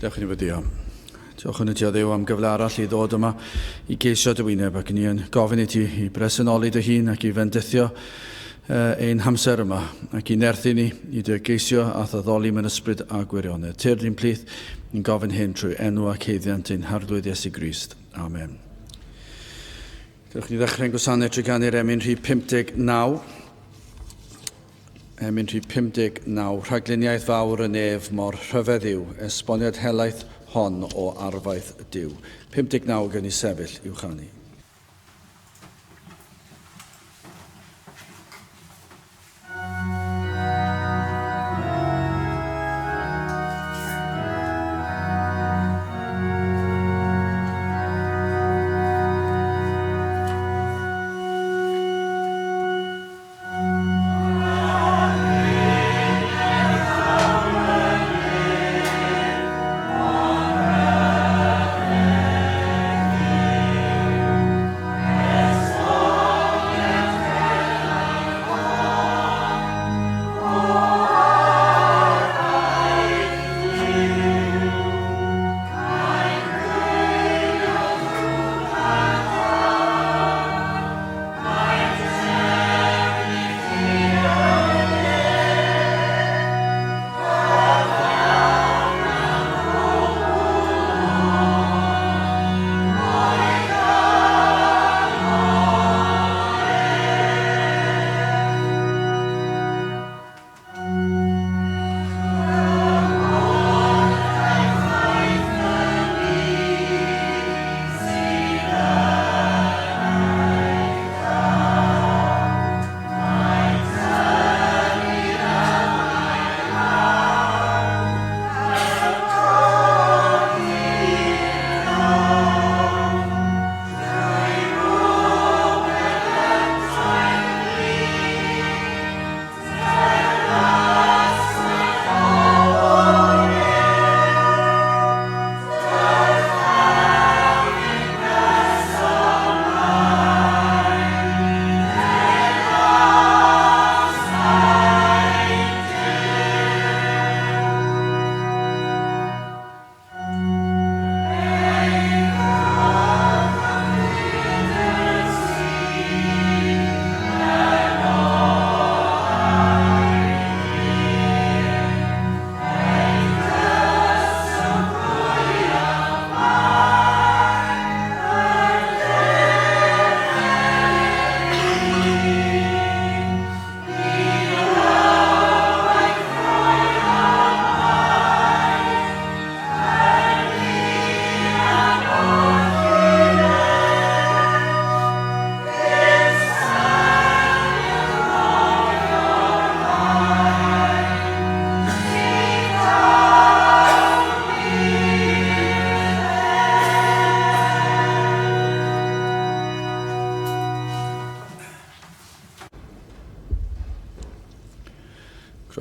Dewch i ni weddio. Diolch yn y ti o Dduw am gyfle arall i ddod yma i geisio dy wyneb ac ni yn gofyn i ti i bresenoli dy hun ac i fendithio ein hamser yma ac i nerthu ni i dy geisio a thaddoli mewn ysbryd a gwirionedd. Tyrd i'n plith, ni'n gofyn hyn trwy enw ac haeddiant ein Harglwydd Iesu Grist. Amen. Dewch ni ddechrau'n gwasanaeth trwy ganu'r emyn rhif 59. Emyn rhif 59. Rhagluniaeth fawr y nef mor rhyfedd yw, esboniad helaeth hon o arfaeth Duw. 59 gen i sefyll i'w chanu.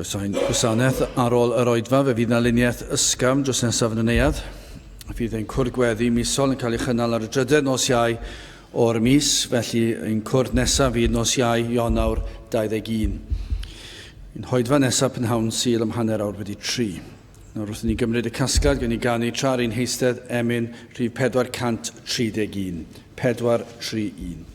Croeso i'n gwasanaeth ar ôl yr oedfa, fe fydd yna luniaeth ysgafn dros nesaf yn y neuadd. Fydd ein cwrdd gweddi misol yn cael ei chynnal ar y drydedd nos Iau o'r mis, felly ein cwrdd nesaf fydd nos Iau, Ionawr 21. Ein hoedfa nesaf prynhawn Sul am 3:30. Nawr wrth i ni gymryd y casgliad, gawn ni ganu tra ar ein heistedd emyn rhif 431. 431. Arglwydd, clyw fy llef,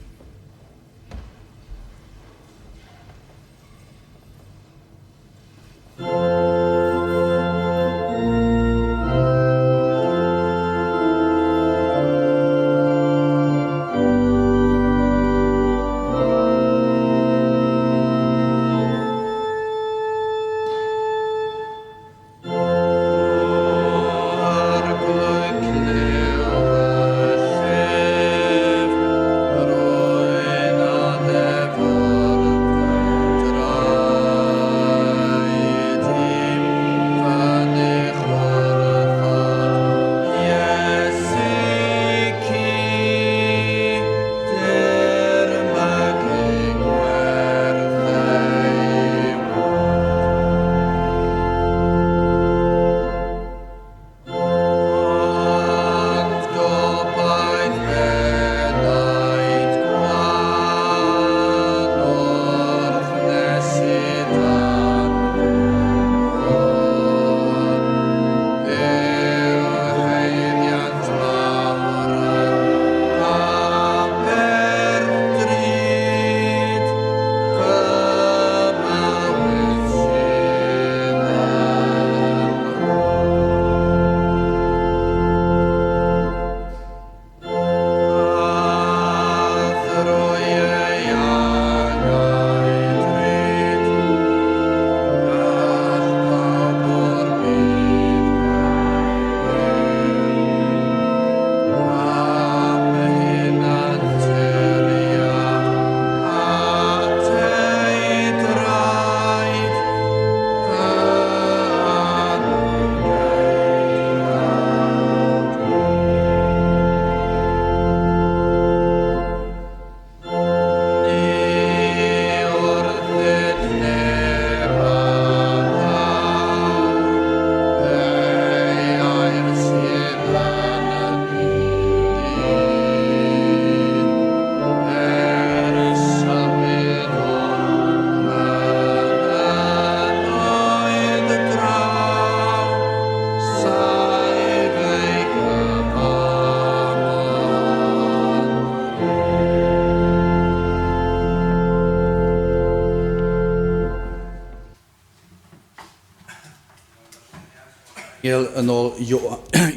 Efengyl yn ôl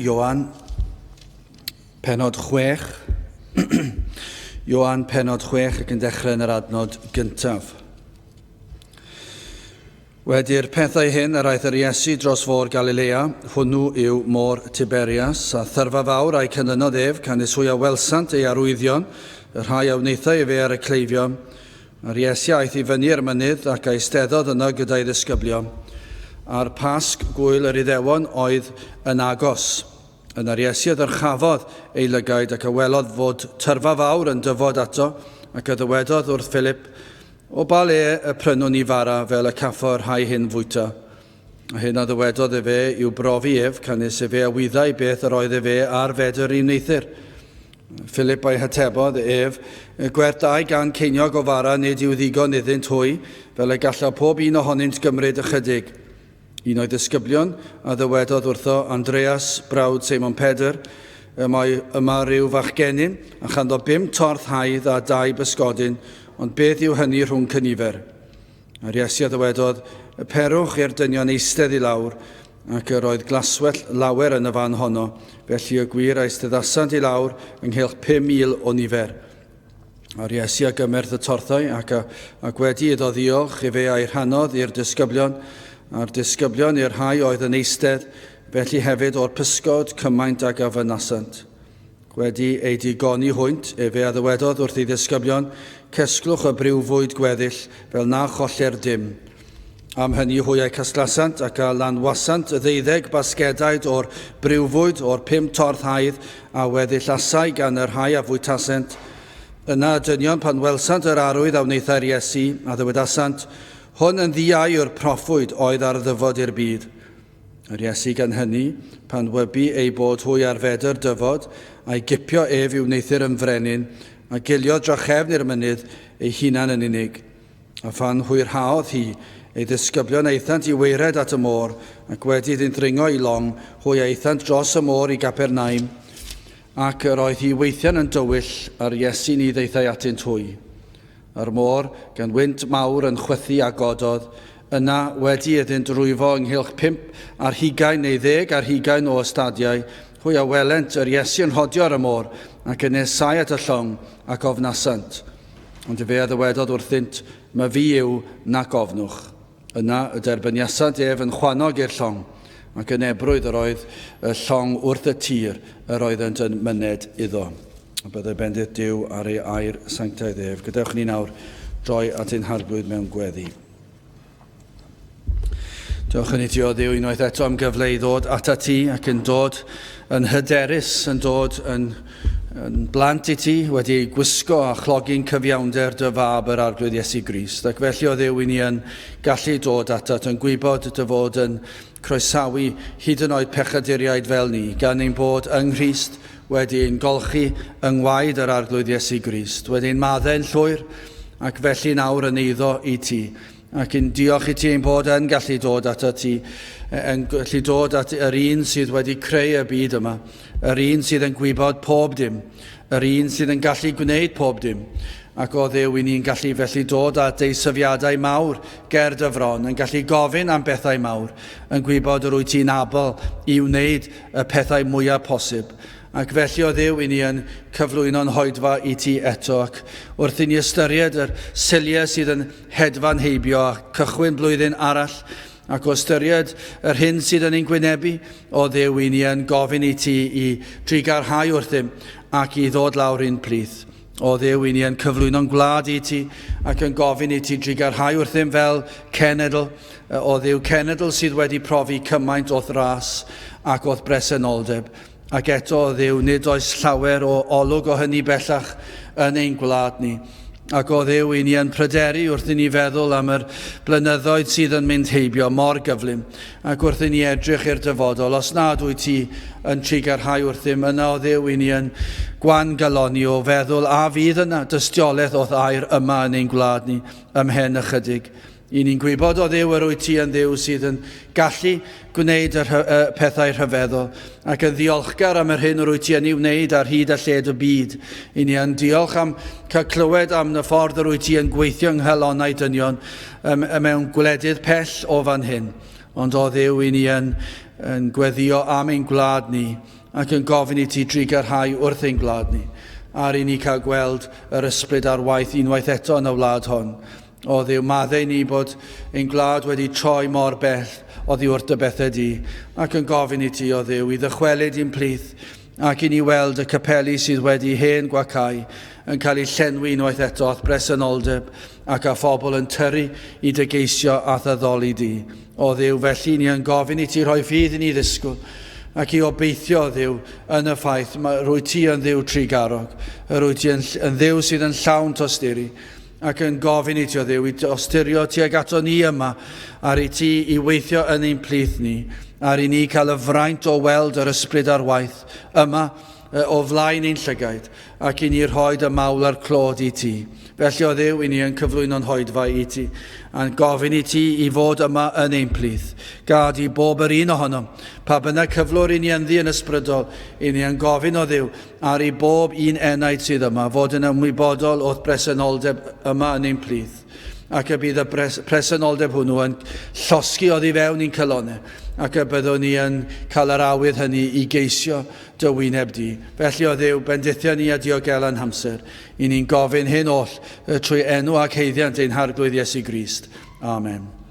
Ioan, penod 6. Ioan penod 6 ac yn dechrau yn yr adnod gyntaf. Wedi'r pethau hyn yr aeth yr Iesu dros fôr Galilea, hwnnw yw môr Tiberias, a thyrfa fawr a'i canlynodd ef, canys hwy a welsant ei arwyddion, y rhai a wnaethai efe ar y cleifion. A'r Iesu aeth i fyny i'r mynydd ac a eisteddodd yno gyda'i ddisgyblion. A'r Pasg, gŵyl yr Iddewon, oedd yn agos. Yna'r Iesu a ddyrchafodd ei lygaid ac a welodd fod tyrfa fawr yn dyfod ato, ac a ddywedodd wrth Philip, O ba le y prynwn ni fara fel y caffo y rhai hyn fwyta? A hyn a ddywedodd efe i'w brofi ef, canys efe a wyddai beth yr oedd efe ar fedr i wneuthur. Philip a'i hatebodd ef, Gwerth 200 ceiniog o fara nid yw ddigon iddynt hwy, fel y galla pob un ohonynt gymryd ychydig. Un o'i ddisgyblion a ddywedodd wrtho, Andreas, brawd Seimon Pedr, y mae yma ryw fachgenyn, a chanddo bum torth haidd a dau bysgodyn, ond beth yw hynny rhwng cynifer? A'r Iesu a ddywedodd, Y perwch i'r dynion eistedd i lawr, ac yr oedd glaswellt lawer yn y fan honno, felly y gwir a eisteddasant i lawr ynghylch 5,000 o nifer. A'r Iesu a gymerth y torthau ac, a, ac wedi iddo ddiolch efe a'i rhannodd i'r disgyblion, a'r disgyblion i'r rhai oedd yn eistedd, felly hefyd o'r pysgod cymaint ag a fynasant. Wedi ei digoni hwynt, efe a ddywedodd wrth ei ddisgyblion, Cesglwch y briwfwyd gweddill, fel na choller dim. Am hynny hwy a'i casglasant ac a lanwasant y ddeuddeg basgedaid o'r briwfwyd o'r pum torth haidd a weddillasai gan y rhai a fwytasent. Yna y dynion pan welsant yr arwydd a wnaethai'r Iesu, a ddywedasant, Hwn yn ddiau yw'r proffwyd oedd ar ddyfod i'r byd. Yr Iesu gan hynny, pan wybu eu bod hwy ar fedr dyfod, a'i gipio ef i'w wneuthur yn frenin, a giliodd drachefn i'r mynydd ei hunan yn unig. A phan hwyrhaodd hi, ei ddisgyblion aethant i waered at y môr, ac wedi iddynt ddringo i long, hwy a aethant dros y môr i Gapernaum. Ac yr oedd hi weithian yn dywyll, a'r Iesu ni ddaethai atynt hwy. A'r môr, gan wynt mawr yn chwythu a gododd, yna, wedi iddynt rwyfo ynghylch 25 neu 20 o ystadiau, hwy a welent yr Iesu yn rhodio ar y môr, ac yn nesáu at y llong, ac ofnasant. Ond efe a ddywedodd wrthynt, Ma fi yw, nac ofnwch. Yna y derbyniasant ef yn chwannog i'r llong, ac yn ebrwydd yr oedd y llong wrth y tir yr oeddent yn myned iddo. A byddai bendith Duw ar ei air sanctaidd ef. Gadewch ni nawr droi at ein Harglwydd mewn gweddi. Diolch yn i ti o Dduw unwaith eto am gyfle i ddod atat ti ac yn dod yn hyderus, yn dod yn, yn blant i ti, wedi ei gwisgo a chlogi'n cyfiawnder dy fab yr Arglwydd Iesu Grist. Ac felly o Dduw i ni yn gallu dod atat, yn gwybod dy fod yn croesawu hyd yn oed pechaduriaid fel ni, gan ein bod yng Nghrist wedi ein golchi yng ngwaed yr Arglwydd Iesu Grist, wedi ein maddau'n llwyr, ac felly nawr yn eiddo i ti. Ac yn diolch i ti ein bod yn gallu dod atat ti, yn gallu dod at yr un sydd wedi creu y byd yma, yr un sydd yn gwybod pob dim, yr un sydd yn gallu gwneud pob dim. Ac o Dduw, i ni'n gallu felly dod at deisyfiadau mawr ger dy fron, yn gallu gofyn am bethau mawr, yn gwybod yr wyt ti'n abl i wneud y pethau mwyaf posib. Ac felly, o Dduw, i ni yn cyflwyno'n hoedfa i ti eto, ac wrth i ni ystyried yr siliau sydd yn hedfan heibio a cychwyn blwyddyn arall, ac o ystyried yr hyn sydd yn ein gwynebu, o Dduw, i ni yn gofyn i ti i drugarhau wrthym ac i ddod lawr i'n plith. O Dduw, i ni yn cyflwyno'n gwlad i ti ac yn gofyn i ti drugarhau wrthym fel cenedl. O Dduw, cenedl sydd wedi profi cymaint o'th ras ac o'th bresenoldeb. Ac eto, o Dduw, nid oes llawer o olwg o hynny bellach yn ein gwlad ni. Ac o Dduw, i ni yn pryderu wrth i ni feddwl am yr blynyddoedd sydd yn mynd heibio mor gyflym, ac wrth i ni edrych i'r dyfodol, os nad wyt ti yn trugarhau wrthym, yna o Dduw, i ni yn gwan galoni o feddwl a fydd yna dystiolaeth o'th air yma yn ein gwlad ni ymhen ychydig. I ni'n gwybod o Dduw yr wyt ti yn Dduw sydd yn gallu gwneud y, y pethau rhyfeddol ac yn ddiolchgar am yr hyn yr wyt ti yn ei wneud ar hyd a lled y byd. I ni yn diolch am cael clywed am y ffordd yr wyt ti yn gweithio yng nghalonnau dynion mewn gwledydd pell o fan hyn. Ond o Dduw, i ni yn yn gweddio am ein gwlad ni ac yn gofyn i ti drugarhau wrth ein gwlad ni, ar i ni cael gweld yr ysbryd ar waith unwaith eto yn y wlad hon. O Dduw, maddau ni bod ein gwlad wedi troi mor bell oddi wrth dy bethau di, ac yn gofyn i ti, o Dduw, i ddychwelyd i'n plith ac i ni weld y capeli sydd wedi hen gwacau yn cael eu llenwi unwaith eto â'th bresenoldeb ac â phobl yn tyrru i dy geisio a'th addoli di. O Dduw, felly ni yn gofyn i ti rhoi ffydd i ni ddisgwyl ac i obeithio, o Dduw, yn y ffaith rwy ti yn Dduw trugarog, rwy ti yn Dduw sydd yn llawn tosturi, ac yn gofyn i ti, o Dduw, i osturio tuag ato ni yma, ar i ti i weithio yn ein plith ni, ar i ni cael y fraint o weld yr ysbryd ar waith yma o flaen ein llygaid, ac i ni rhoi dy mawl a'r clod i ti. Felly, o Dduw, i ni yn cyflwyno'n hoedfa i ti, a'n gofyn i ti i fod yma yn ein plith. Gad i bob yr un ohonom, pa bynnag cyflwr i ni ynddi yn ysbrydol, i ni yn gofyn o Dduw, ar i bob un enaid sydd yma fod yn ymwybodol o'th bresenoldeb yma yn ein plith, ac y bydd y presenoldeb hwnnw yn llosgi oddi fewn i'n calonnau, ac y byddwn ni yn cael yr awydd hynny i geisio dy wyneb di. Felly, o Dduw, bendithia ni a diogela'n hamser. I ni'n gofyn hyn oll trwy enw ac haeddiant ein Harglwydd Iesu Grist. Amen.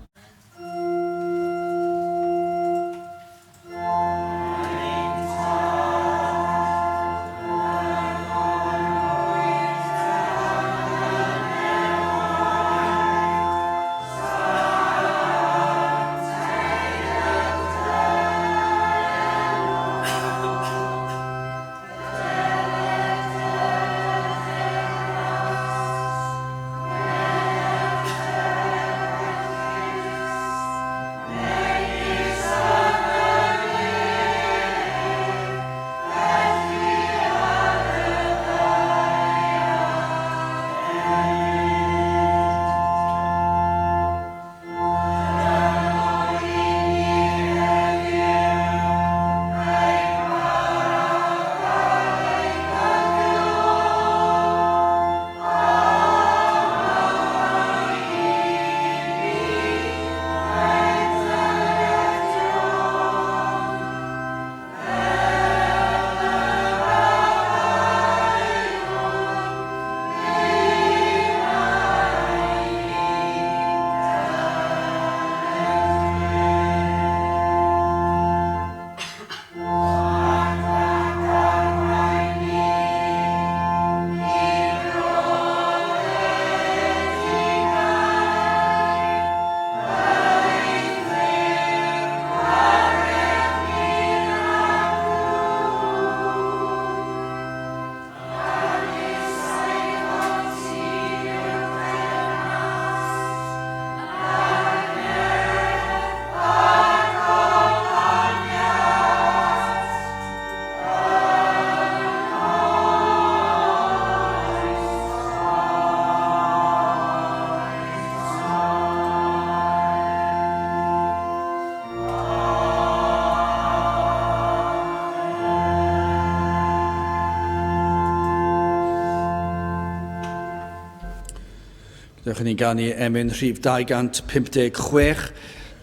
Dewch i ni ganu emyn rhif 256,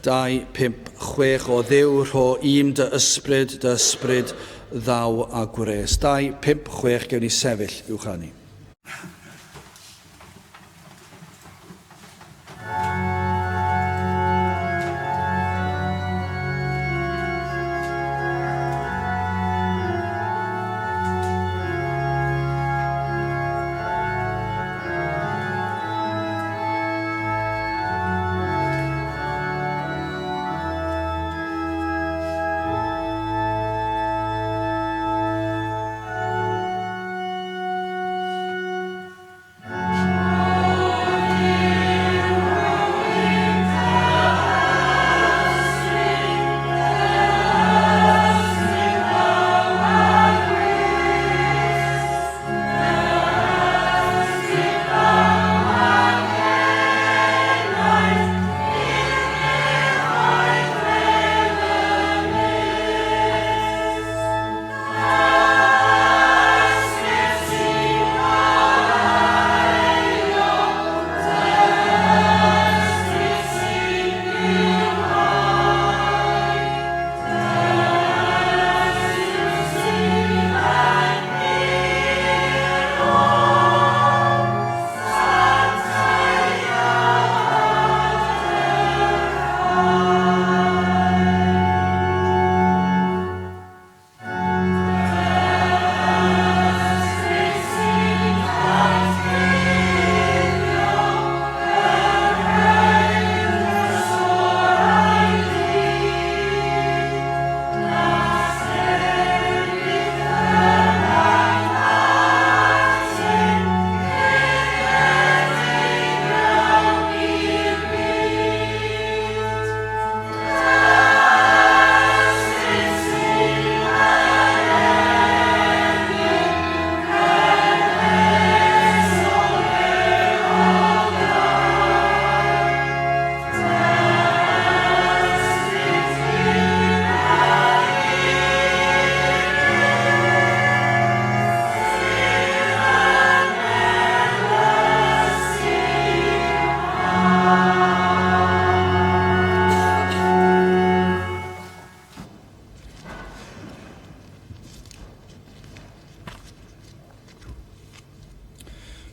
256 o Dduw rho i'm dy ysbryd, dy ysbryd ddaw a gwres. 256, gewn ni sefyll i'w chanu.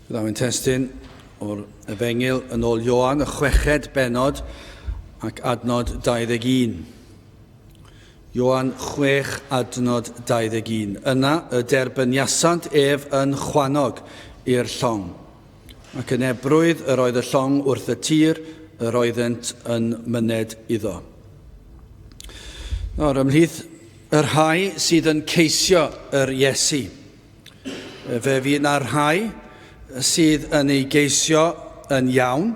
Byddaf yn testun o'r Efengyl yn ôl Ioan, y chweched bennod ac adnod 21. Ioan 6 adnod 21. Yna y derbyniasant ef yn chwanog i'r llong. Ac yn ebrwydd yr oedd y llong wrth y tir yr oeddent yn myned iddo. Nawr, ymhlith y rhai sydd yn ceisio yr Iesu, Fe fydd na rhai sydd yn ei geisio yn iawn,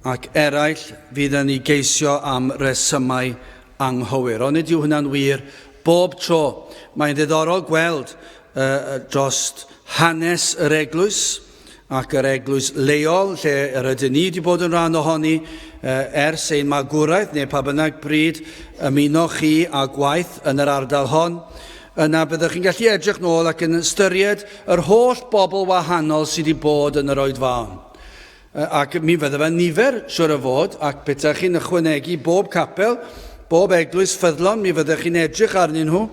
ac eraill fydd yn ei geisio am resymau anghywir. Ond nid yw hynna'n wir bob tro. Mae'n ddiddorol gweld uh, dros hanes yr eglwys ac yr eglwys leol lle yr ydyn ni wedi bod yn rhan ohoni ers ein magwraeth neu pa bynnag bryd ymunoch chi â gwaith yn yr ardal hon, yna byddwch chi'n gallu edrych nôl ac yn ystyried yr holl bobl wahanol sydd wedi bod yn yr oedfaon. Ac mi fydde fe nifer, siwr o fod, ac petaech chi'n ychwanegu bob capel, bob eglwys ffyddlon, mi fyddech chi'n edrych arnyn nhw,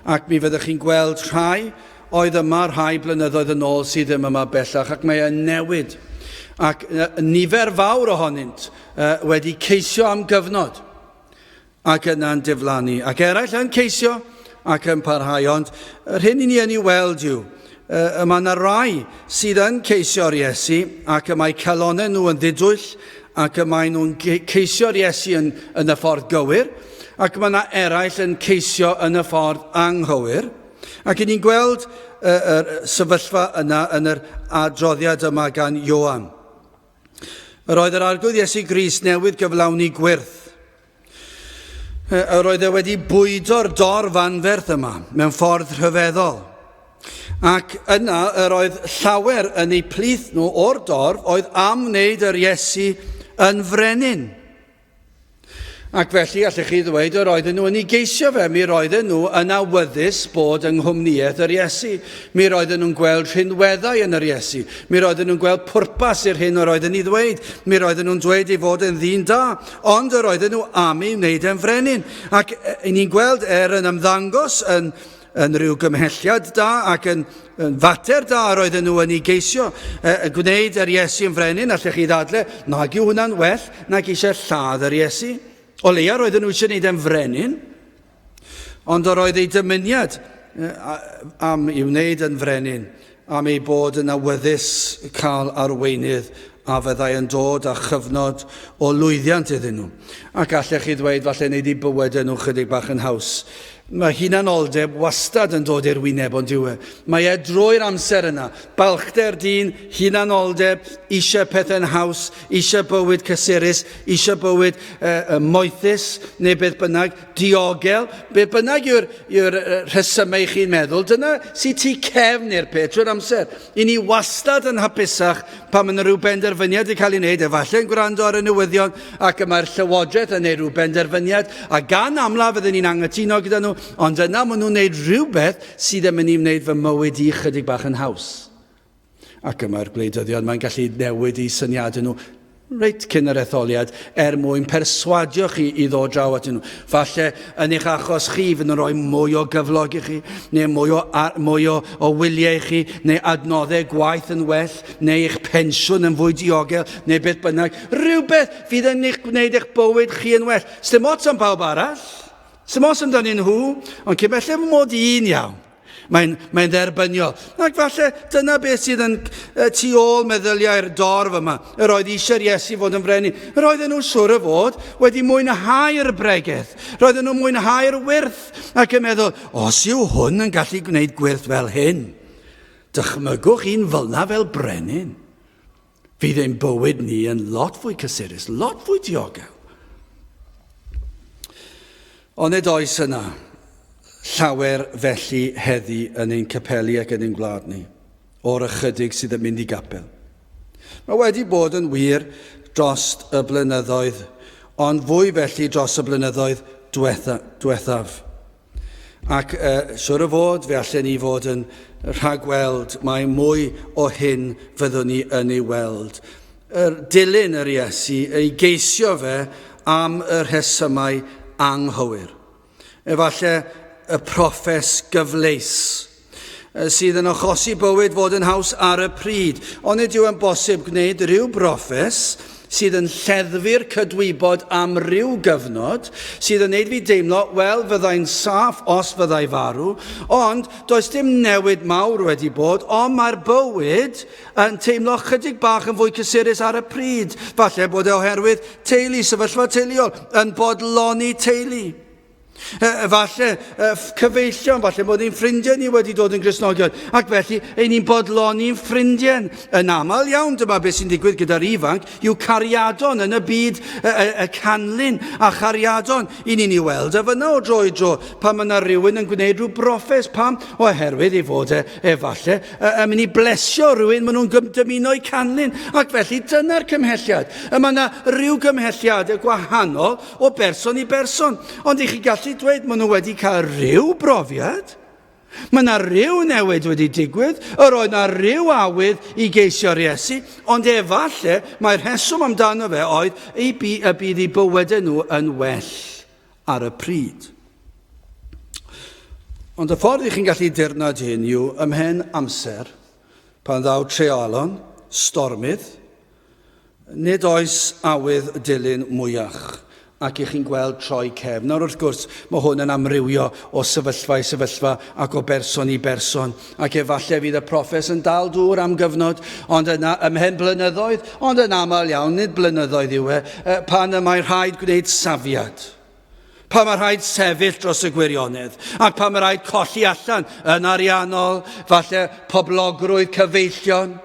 ac mi fyddech chi'n gweld rhai oedd yma rhai blynyddoedd yn ôl sydd ddim yma bellach, ac mae e'n newid. Ac nifer fawr ohonynt wedi ceisio am gyfnod ac yna'n diflannu, ac eraill yn ceisio ac yn parhau. Ond yr hyn i ni yn ei weld yw, y mae yna rai sydd yn ceisio'r Iesu ac y mae calonau nhw yn ddidwyll ac y mae nhw'n ceisio'r Iesu yn, yn y ffordd gywir, ac mae yna eraill yn ceisio yn y ffordd anghywir. Ac i ni'n gweld y, yr sefyllfa yna yn yr adroddiad yma gan Ioan. Yr oedd yr Arglwydd Iesu Grist newydd gyflawni gwyrth. Yr oedd e wedi bwydo'r dorf anferth yma mewn ffordd rhyfeddol. Ac yna yr oedd llawer yn eu plith nhw o'r dorf oedd am wneud yr Iesu yn frenin. Ac felly, allech chi ddweud, yr oedden nhw yn ei geisio fe. Mi roedden nhw yn awyddus bod yng nghwmnïaeth yr Iesu. Mi roedden nhw'n gweld rhinweddau yn yr Iesu. Mi roedden nhw'n gweld pwrpas i'r hyn yr oedden ni ddweud. Mi roedden nhw'n dweud ei fod yn ddyn da, ond yr oedden nhw am ei wneud e'n frenin. Ac i ni'n gweld er yn ymddangos yn yn rhyw gymhelliad da ac yn, yn fater da yr oedden nhw yn ei geisio e, gwneud yr Iesu yn frenin, allech chi ddadle, nag yw hwnna'n well nag eisiau lladd yr Iesu. O leia roedden nhw eisiau gwneud e'n frenin, ond yr oedd ei dymuniad am ei wneud yn frenin, am ei bod yn awyddus cael arweinydd a fyddai yn dod â chyfnod o lwyddiant iddyn nhw. Ac allech chi ddweud falle wneud eu bywydau nhw chydig bach yn haws. Mae hunanoldeb wastad yn dod i'r wyneb, ond yw e? Mae e drwy'r amser yna. Balchder dyn, hunanoldeb, eisiau pethau'n haws, eisiau bywyd cysurus, eisiau bywyd uh, moethus, neu beth bynnag, diogel, beth bynnag yw'r yw rhesymau chi'n meddwl, dyna sy'n tu cefn i'r peth trwy'r amser. I ni wastad yn hapusach pan mae yna rhyw benderfyniad yn cael ei wneud, efallai yn gwrando ar y newyddion ac y mae'r llywodraeth yn gwneud rhyw benderfyniad, a gan amlaf fydden ni'n anghytuno gyda nhw, ond yna maen nhw'n gwneud rhywbeth sydd yn mynd i wneud fy mywyd i chydig bach yn haws. Ac y mae'r gwleidyddion mae'n gallu newid eu syniadau nhw reit cyn yr etholiad er mwyn perswadio chi i ddod draw atyn nhw. Falle yn eich achos chi fy nhw'n rhoi mwy o gyflog i chi, neu mwy o, mwy o, o wyliau i chi, neu adnoddau gwaith yn well, neu eich pensiwn yn fwy diogel, neu beth bynnag. Rhywbeth fydd yn eich gwneud eich bywyd chi yn well. Sdim ots am bawb arall. Sdim ots amdanyn nhw, ond cyn belled fy mod i'n iawn. Mae'n mae dderbyniol. Ac falle dyna beth sydd yn tu ôl meddyliau'r dorf yma. Yr oedd eisiau'r Iesu fod yn frenin. Yr oedden nhw'n siwr o fod wedi mwynhau'r bregeth. Roedden nhw'n mwynhau'r wyrth ac yn meddwl, os yw hwn yn gallu gwneud gwyrth fel hyn, dychmygwch un fel na fel brenin. Fydd ein bywyd ni yn lot fwy cysurus, lot fwy diogel. Ond nid oes yna llawer felly heddi yn ein capeli ac yn ein gwlad ni, o'r ychydig sydd yn mynd i gapel. Mae wedi bod yn wir dros y blynyddoedd, ond fwy felly dros y blynyddoedd diwethaf. Ac uh, siwr o fod, fe allen ni fod yn rhagweld mae mwy o hyn fyddwn ni yn ei weld. Yr dilyn yr Iesu, ei geisio fe am y rhesymau anghywir. Efallai y proffes gyfleus. Sydd yn achosi bywyd fod yn haws ar y pryd. Ond nid yw yn bosib gwneud rhyw broffes sydd yn lleddfu'r cydwybod am ryw gyfnod, sydd yn neud fi deimlo, wel, fyddai'n saff os fyddai farw, ond does dim newid mawr wedi bod, ond mae'r bywyd yn teimlo chydig bach yn fwy cysurus ar y pryd. Falle bod e oherwydd teulu, sefyllfa teuluol, yn bodloni teulu. Falle cyfeillion, falle bod ein ffrindiau ni wedi dod yn Gristnogion, ac felly ein ni'n bodloni'n ffrindiau. Yn aml iawn, dyma beth sy'n digwydd gyda'r ifanc, yw cariadon yn y byd y, y, y canlyn a chariadon. I ni'n ei weld e fyna o dro i dro, pan mae yna rhywun yn gwneud rhyw broffes, pam? Oherwydd ei fod e efallai yn mynd i blesio rhywun maen nhw'n dymuno i canlyn. Ac felly dyna'r cymhelliad. Y mae yna rhyw gymhelliadau gwahanol o berson i berson. Ond i chi gallu dweud, maen nhw wedi cael rhyw brofiad. Mae yna rhyw newid wedi digwydd, yr oedd yna rhyw awydd i geisio'r Iesu, ond efallai mae'r rheswm amdano fe oedd ei bu, y bydd eu bywydau nhw yn well ar y pryd. Ond y ffordd i chi'n gallu dirnad hyn yw ymhen amser, pan ddaw treialon, stormydd, Nid oes awydd dilyn mwyach, ac i chi'n gweld troi cefn. Nawr wrth gwrs, mae hwn yn amrywio o sefyllfa i sefyllfa ac o berson i berson, ac efallai fydd y proffes yn dal dŵr am gyfnod, ond yna ymhen blynyddoedd, ond yn aml iawn, nid blynyddoedd yw e, pan y mae rhaid gwneud safiad. Pan mae rhaid sefyll dros y gwirionedd, ac pan mae rhaid colli allan yn ariannol, falle poblogrwydd cyfeillion,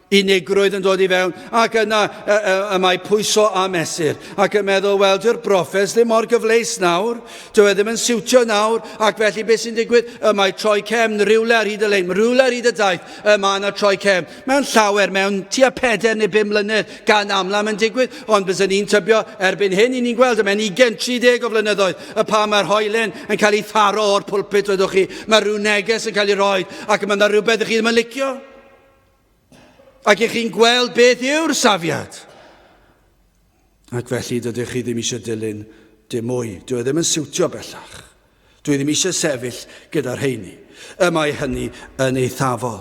Unigrwydd yn dod i fewn, ac yna y, y, y mae pwyso a mesur, ac yn meddwl, wel, dyw'r broffes ddim mor gyfleus nawr, dyw e ddim yn siwtio nawr, ac felly beth sy'n digwydd? Y mae troi cefn rhywle ar hyd y lein, rhywle ar hyd y daith, y mae yna troi cefn. Mewn llawer, mewn tua pedair neu bum mlynedd, gan amla mae'n digwydd, ond byswn ni'n tybio erbyn hyn, i ni'n gweld ymhen 20, 30 o flynyddoedd, y pa mae'r hoelen yn cael ei tharo o'r pulpit, wedwch chi, mae rhyw neges yn cael ei roi, ac mae yna rhywbeth ych chi ddim yn licio. Ac ych chi'n gweld beth yw'r safiad. Ac felly dydych chi ddim eisiau dilyn dim mwy. Dwi e ddim yn siwtio bellach. Dwi ddim eisiau sefyll gyda'r rheini. Y mae hynny yn eithafol.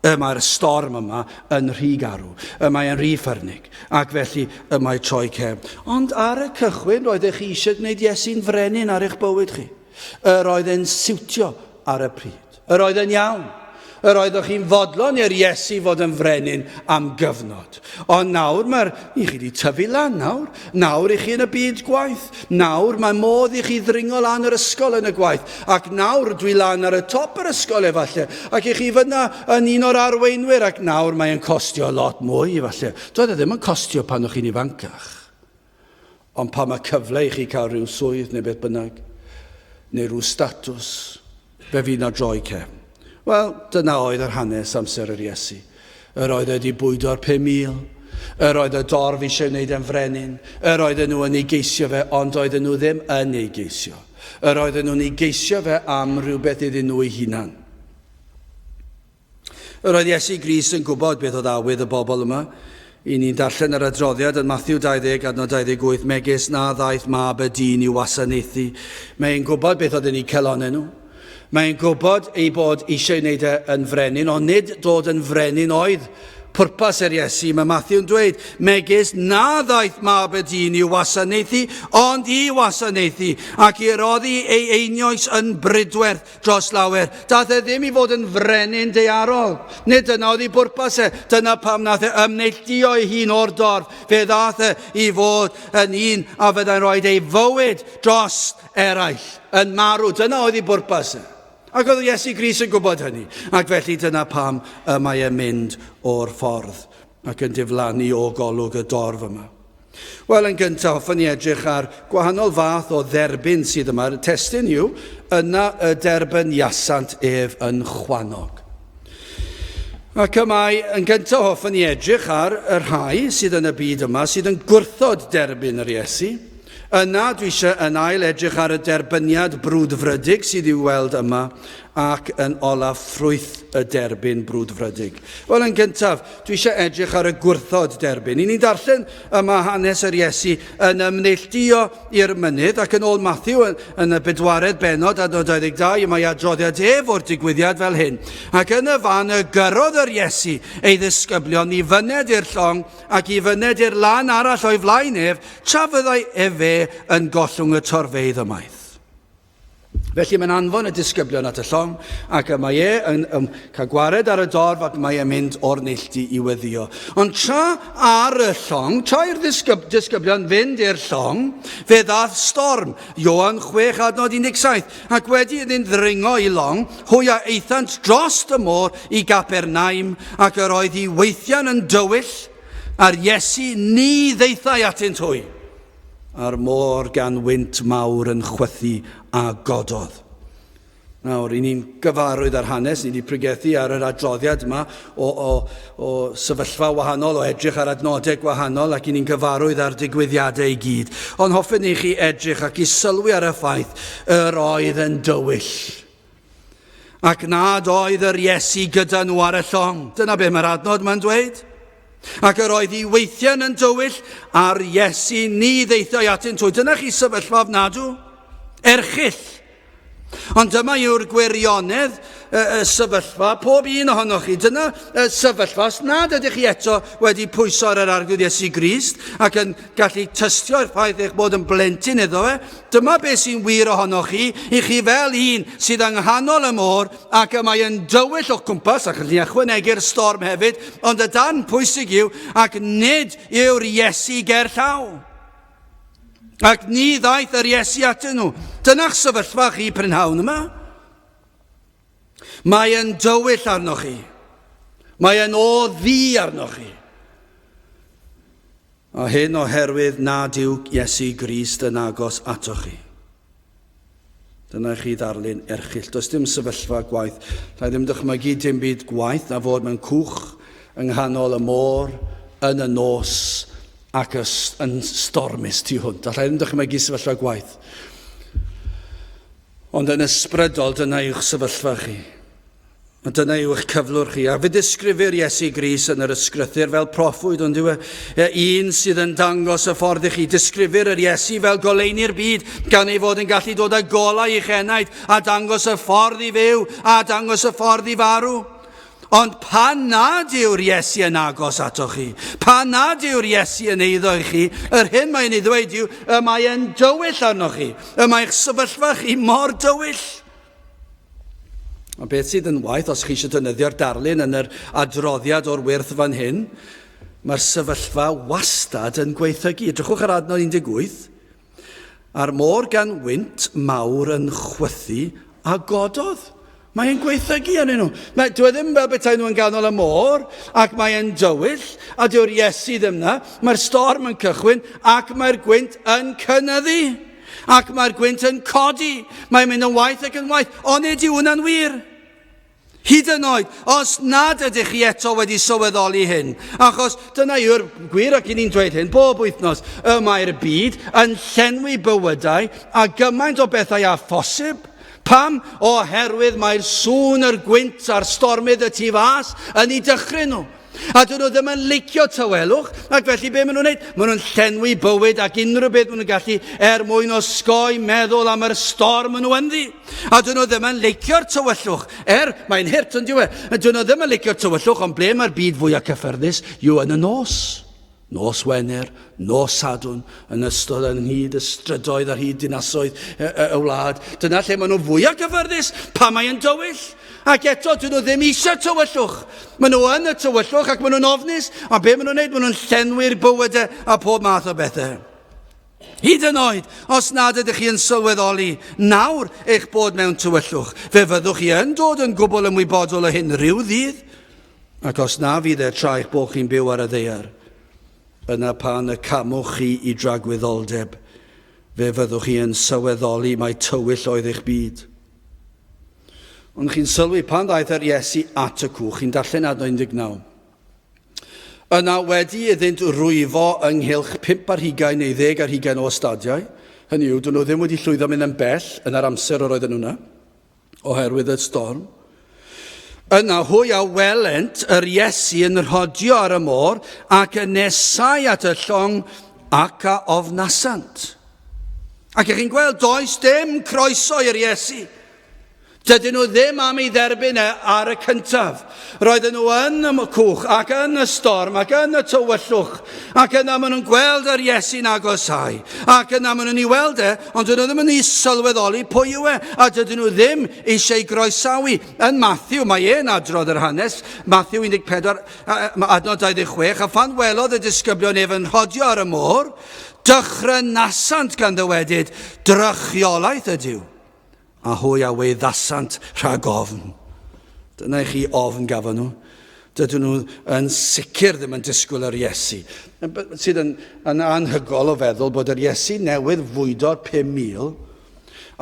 Y mae'r storm yma yn rhy garw. Y mae yn rhy ffyrnig. Ac felly y mae troi cefn. Ond ar y cychwyn roeddech chi eisiau gwneud Iesu'n frenin ar eich bywyd chi. Yr oedd e'n siwtio ar y pryd. Yr oedd yn iawn. Yr oeddech chi'n fodlon i'r Iesu fod yn frenin am gyfnod. Ond nawr mae'r... I chi wedi tyfu lan nawr. Nawr i chi yn y byd gwaith. Nawr mae modd i chi ddringo lan yr ysgol yn y gwaith. Ac nawr dwi lan ar y top yr ysgol efallai. Ac i chi fyna yn un o'r arweinwyr. Ac nawr mae'n costio lot mwy efallai. Doedd e ddim yn costio pan o'ch chi'n ifancach. Ond pan mae cyfle i chi cael rhyw swydd neu beth bynnag, neu rhyw statws, fe fydd na droi cefn. Wel, dyna oedd yr hanes amser yr Iesu. Yr oedd e wedi bwydo'r 5,000. Yr oedd y dorf eisiau wneud e'n frenin. Yr oedden nhw yn ei geisio fe, ond oedden nhw ddim yn ei geisio. Yr oedden nhw'n ei geisio fe am rhywbeth iddyn nhw eu hunan. Yr oedd Iesu Grist yn gwybod beth oedd awydd y bobl yma. I ni'n darllen yr adroddiad yn Matthew 20, adnod 28, megis na ddaeth mab y dyn i'w wasanaethu. Mae'n gwybod beth oedd yn eu celonau nhw. Mae'n gwybod ei bod eisiau wneud e yn frenin, ond nid dod yn frenin oedd pwrpas yr Iesu. Mae Matthew'n dweud, megis na ddaeth mab y dyn i'w wasanaethu, ond i wasanaethu, ac i roddi ei einioes yn brydwerth dros lawer. Daeth e ddim i fod yn frenin daearol. Nid dyna oedd ei bwrpas e. Dyna pam nath e ymneilltuo ei hun o'r dorf. Fe ddaeth e i fod yn un a fyddai'n rhoi ei fywyd dros eraill, yn marw. Dyna oedd ei bwrpas e. Ac oedd Iesu Grist yn gwybod hynny. Ac felly dyna pam y mae e'n mynd o'r ffordd ac yn diflannu o golwg y dorf yma. Wel, yn gyntaf, hoffwn i edrych ar gwahanol fath o dderbyn sydd yma. Y testun yw, yna y derbyniasant ef yn chwanog. Ac y mae, yn gyntaf, hoffwn i edrych ar y rhai sydd yn y byd yma sydd yn gwrthod derbyn yr Iesu. Yna, dwi eisiau yn ail edrych ar y derbyniad brwdfrydig sydd i'w weld yma. Ac yn olaf, ffrwyth y derbyn brwdfrydig. Wel, yn gyntaf, dwi eisiau edrych ar y gwrthod derbyn. I ni'n darllen yma hanes yr Iesu yn ymneilltuo i'r mynydd, ac yn ôl Matthew yn, yn y bedwaredd bennod, adnod 22, mae adroddiad ef o'r digwyddiad fel hyn. Ac yn y fan y gyrrodd yr Iesu ei ddisgyblion i fyned i'r llong ac i fyned i'r lan arall o'i flaen ef, tra fyddai efe yn gollwng y torfeydd ymaith. Felly mae'n anfon y disgyblion at y llong, ac y mae e yn, yn cael gwared ar y dorf ac mae e'n mynd o'r neilltu i weddio. Ond tra ar y llong, tra i'r ddisgyb, disgyblion fynd i'r llong, fe ddath storm, Ioan 6 adnod 17, ac wedi iddynt ddringo i long, hwy a aethant drost y môr i Gapernaum, ac yr oedd hi weithian yn dywyll, a'r Iesu ni ddaethai atynt hwy. A'r môr gan wynt mawr yn chwythu a gododd. Nawr, i ni'n gyfarwydd â'r hanes, ni wedi pregethu ar yr adroddiad yma o, o, o sefyllfa wahanol, o edrych ar adnodau gwahanol, ac i ni'n gyfarwydd â'r digwyddiadau i gyd. Ond hoffen ni chi edrych ac i sylwi ar y ffaith yr oedd yn dywyll. Ac nad oedd yr Iesu gyda nhw ar y llong. Dyna be mae'r adnod mae'n dweud. Ac yr oedd i weithiau yn dywyll, a'r Iesu ni ddeithiau atynt hwy. Dyna chi sefyllfa ofnadw. Erchyll. Ond dyma yw'r gwirionedd y, y sefyllfa, pob un ohonoch chi. Dyna y sefyllfa, os nad ydych chi eto wedi pwyso ar yr Arglwydd Iesu Grist ac yn gallu tystio i'r ffaith eich bod yn blentyn iddo fe, Dyma beth sy'n wir ohonoch chi, i chi fel un sydd yng nghanol y môr ac y mae yn dywyll o'ch cwmpas, ac ni ychwanegu'r storm hefyd, ond y darn pwysig yw, ac nid yw'r Iesu ger llaw. Ac ni ddaeth yr Iesu atyn nhw. Dyna'ch sefyllfa chi prynhawn yma. Mae yn dywyll arnoch chi. Mae yn o ddu arnoch chi. A hyn oherwydd nad yw Iesu Grist yn agos atoch chi. Dyna chi ddarlun erchyll. Does dim sefyllfa gwaith. Rhaid ddim dychmygu dim byd gwaith na fod mewn cwch yng nghanol y môr, yn y nos, ac yn stormus tu hwnt. Allai ddim dychmygu sefyllfa gwaith. Ond yn ysbrydol, dyna yw'ch sefyllfa chi. A dyna yw eich cyflwr chi. A fe ddisgrifir Iesu Grist yn yr ysgrythur fel proffwyd, ond yw e, e un sydd yn dangos y ffordd i chi. Disgrifir yr Iesu fel goleuni'r byd, gan ei fod yn gallu dod â golau i'ch enaid, a dangos y ffordd i fyw, a dangos y ffordd i farw. Ond pan nad yw'r Iesu yn agos atoch chi, pan nad yw'r Iesu yn eiddo i chi, yr hyn mae'n ei ddweud yw, y mae e'n dywyll arnoch chi, y mae eich sefyllfa chi mor dywyll. Ond beth sydd yn waeth, os chi eisiau defnyddio'r darlun yn yr adroddiad o'r wyrth fan hyn, mae'r sefyllfa wastad yn gweithygu. Edrychwch ar adnod 18. A'r môr gan wynt mawr yn chwythu a gododd. Mae'n gweithygu arnyn nhw. Mae, dyw e ddim fel petai nhw yn ganol y môr, ac mae'n dywyll, a dyw'r Iesu ddim na. Mae'r storm yn cychwyn, ac mae'r gwynt yn cynyddu. Ac mae'r gwynt yn codi. Mae'n mynd yn waeth ac yn waeth. Onid yw hwnna'n wir? Hyd yn oed, os nad ydych chi eto wedi sylweddoli hyn, achos dyna yw'r gwir ac i ni'n dweud hyn bob wythnos, y mae'r byd yn llenwi bywydau a gymaint o bethau â phosib. Pam? Oherwydd mae'r sŵn, yr gwynt a'r stormydd y tu fas yn eu dychryn nhw. A dyn nhw ddim yn licio tawelwch, ac felly be maen nhw'n wneud? Maen nhw'n llenwi bywyd ac unrhyw beth maen nhw'n gallu er mwyn osgoi meddwl am yr storm maen nhw ynddi. A dyn nhw ddim yn licio'r tywyllwch, er mae'n hurt yn diwe. Dyn nhw ddim yn licio'r tywyllwch, ond ble mae'r byd fwyaf cyffyrddus yw yn y nos. Nos Wener, nos Sadwrn, yn ystod yn hyd y strydoedd ar hyd dinasoedd y, y, y wlad. Dyna lle maen nhw fwyaf gyfyrddus, pa mae yn dywyll. Ac eto, dyn nhw ddim eisiau tywyllwch. Maen nhw yn y tywyllwch ac maen nhw'n ofnus. A be maen nhw'n neud? Maen nhw'n llenwi'r bywydau a pob math o bethau. Hyd yn oed os nad ydych chi yn sylweddoli nawr eich bod mewn tywyllwch, fe fyddwch chi yn dod yn gwbl ymwybodol o hyn rhyw ddydd. Ac os na fydd e tra eich bod chi'n byw ar y ddaear, yna pan y camwch chi i dragwyddoldeb, fe fyddwch chi yn sylweddoli mai tywyll oedd eich byd. Ond chi'n sylwi pan ddaeth yr Iesu at y cwch, chi'n darllen adnod 19. Yna wedi iddynt rwyfo ynghylch 5 ar hugain neu ddeg ar hugain o ystadiau, hynny yw, dyn nhw ddim wedi llwyddo mynd yn bell yn yr amser yr oedden nhw yna. oherwydd y storm. Yna hwy a welent yr Iesu yn rhodio ar y môr ac yn nesau at y llong ac a ofnasant. Ac ych chi'n gweld, does dim croeso i'r Iesu. Dydyn nhw ddim am ei dderbyn e ar y cyntaf. Roedden nhw yn y cwch ac yn y storm ac yn y tywyllwch. Ac yna maen nhw'n gweld yr Iesu'n agosáu. Ac yna maen nhw'n ei weld e, ond dydyn nhw ddim yn ei sylweddoli pwy yw e. A dydyn nhw ddim eisiau ei groesawu. Yn Matthew, mae e'n adrodd yr hanes, Matthew 14, adnod 26, a phan welodd y disgyblion ef yn rhodio ar y môr, dychrynasant gan ddywedyd, drychiolaeth ydyw. A hwy a weiddasant rhag ofn. Dyna i chi ofn gafon nhw. Dydyn nhw yn sicr ddim yn disgwyl yr Iesu. Sydd yn, yn anhygol o feddwl bod yr Iesu newydd fwydo'r 5,000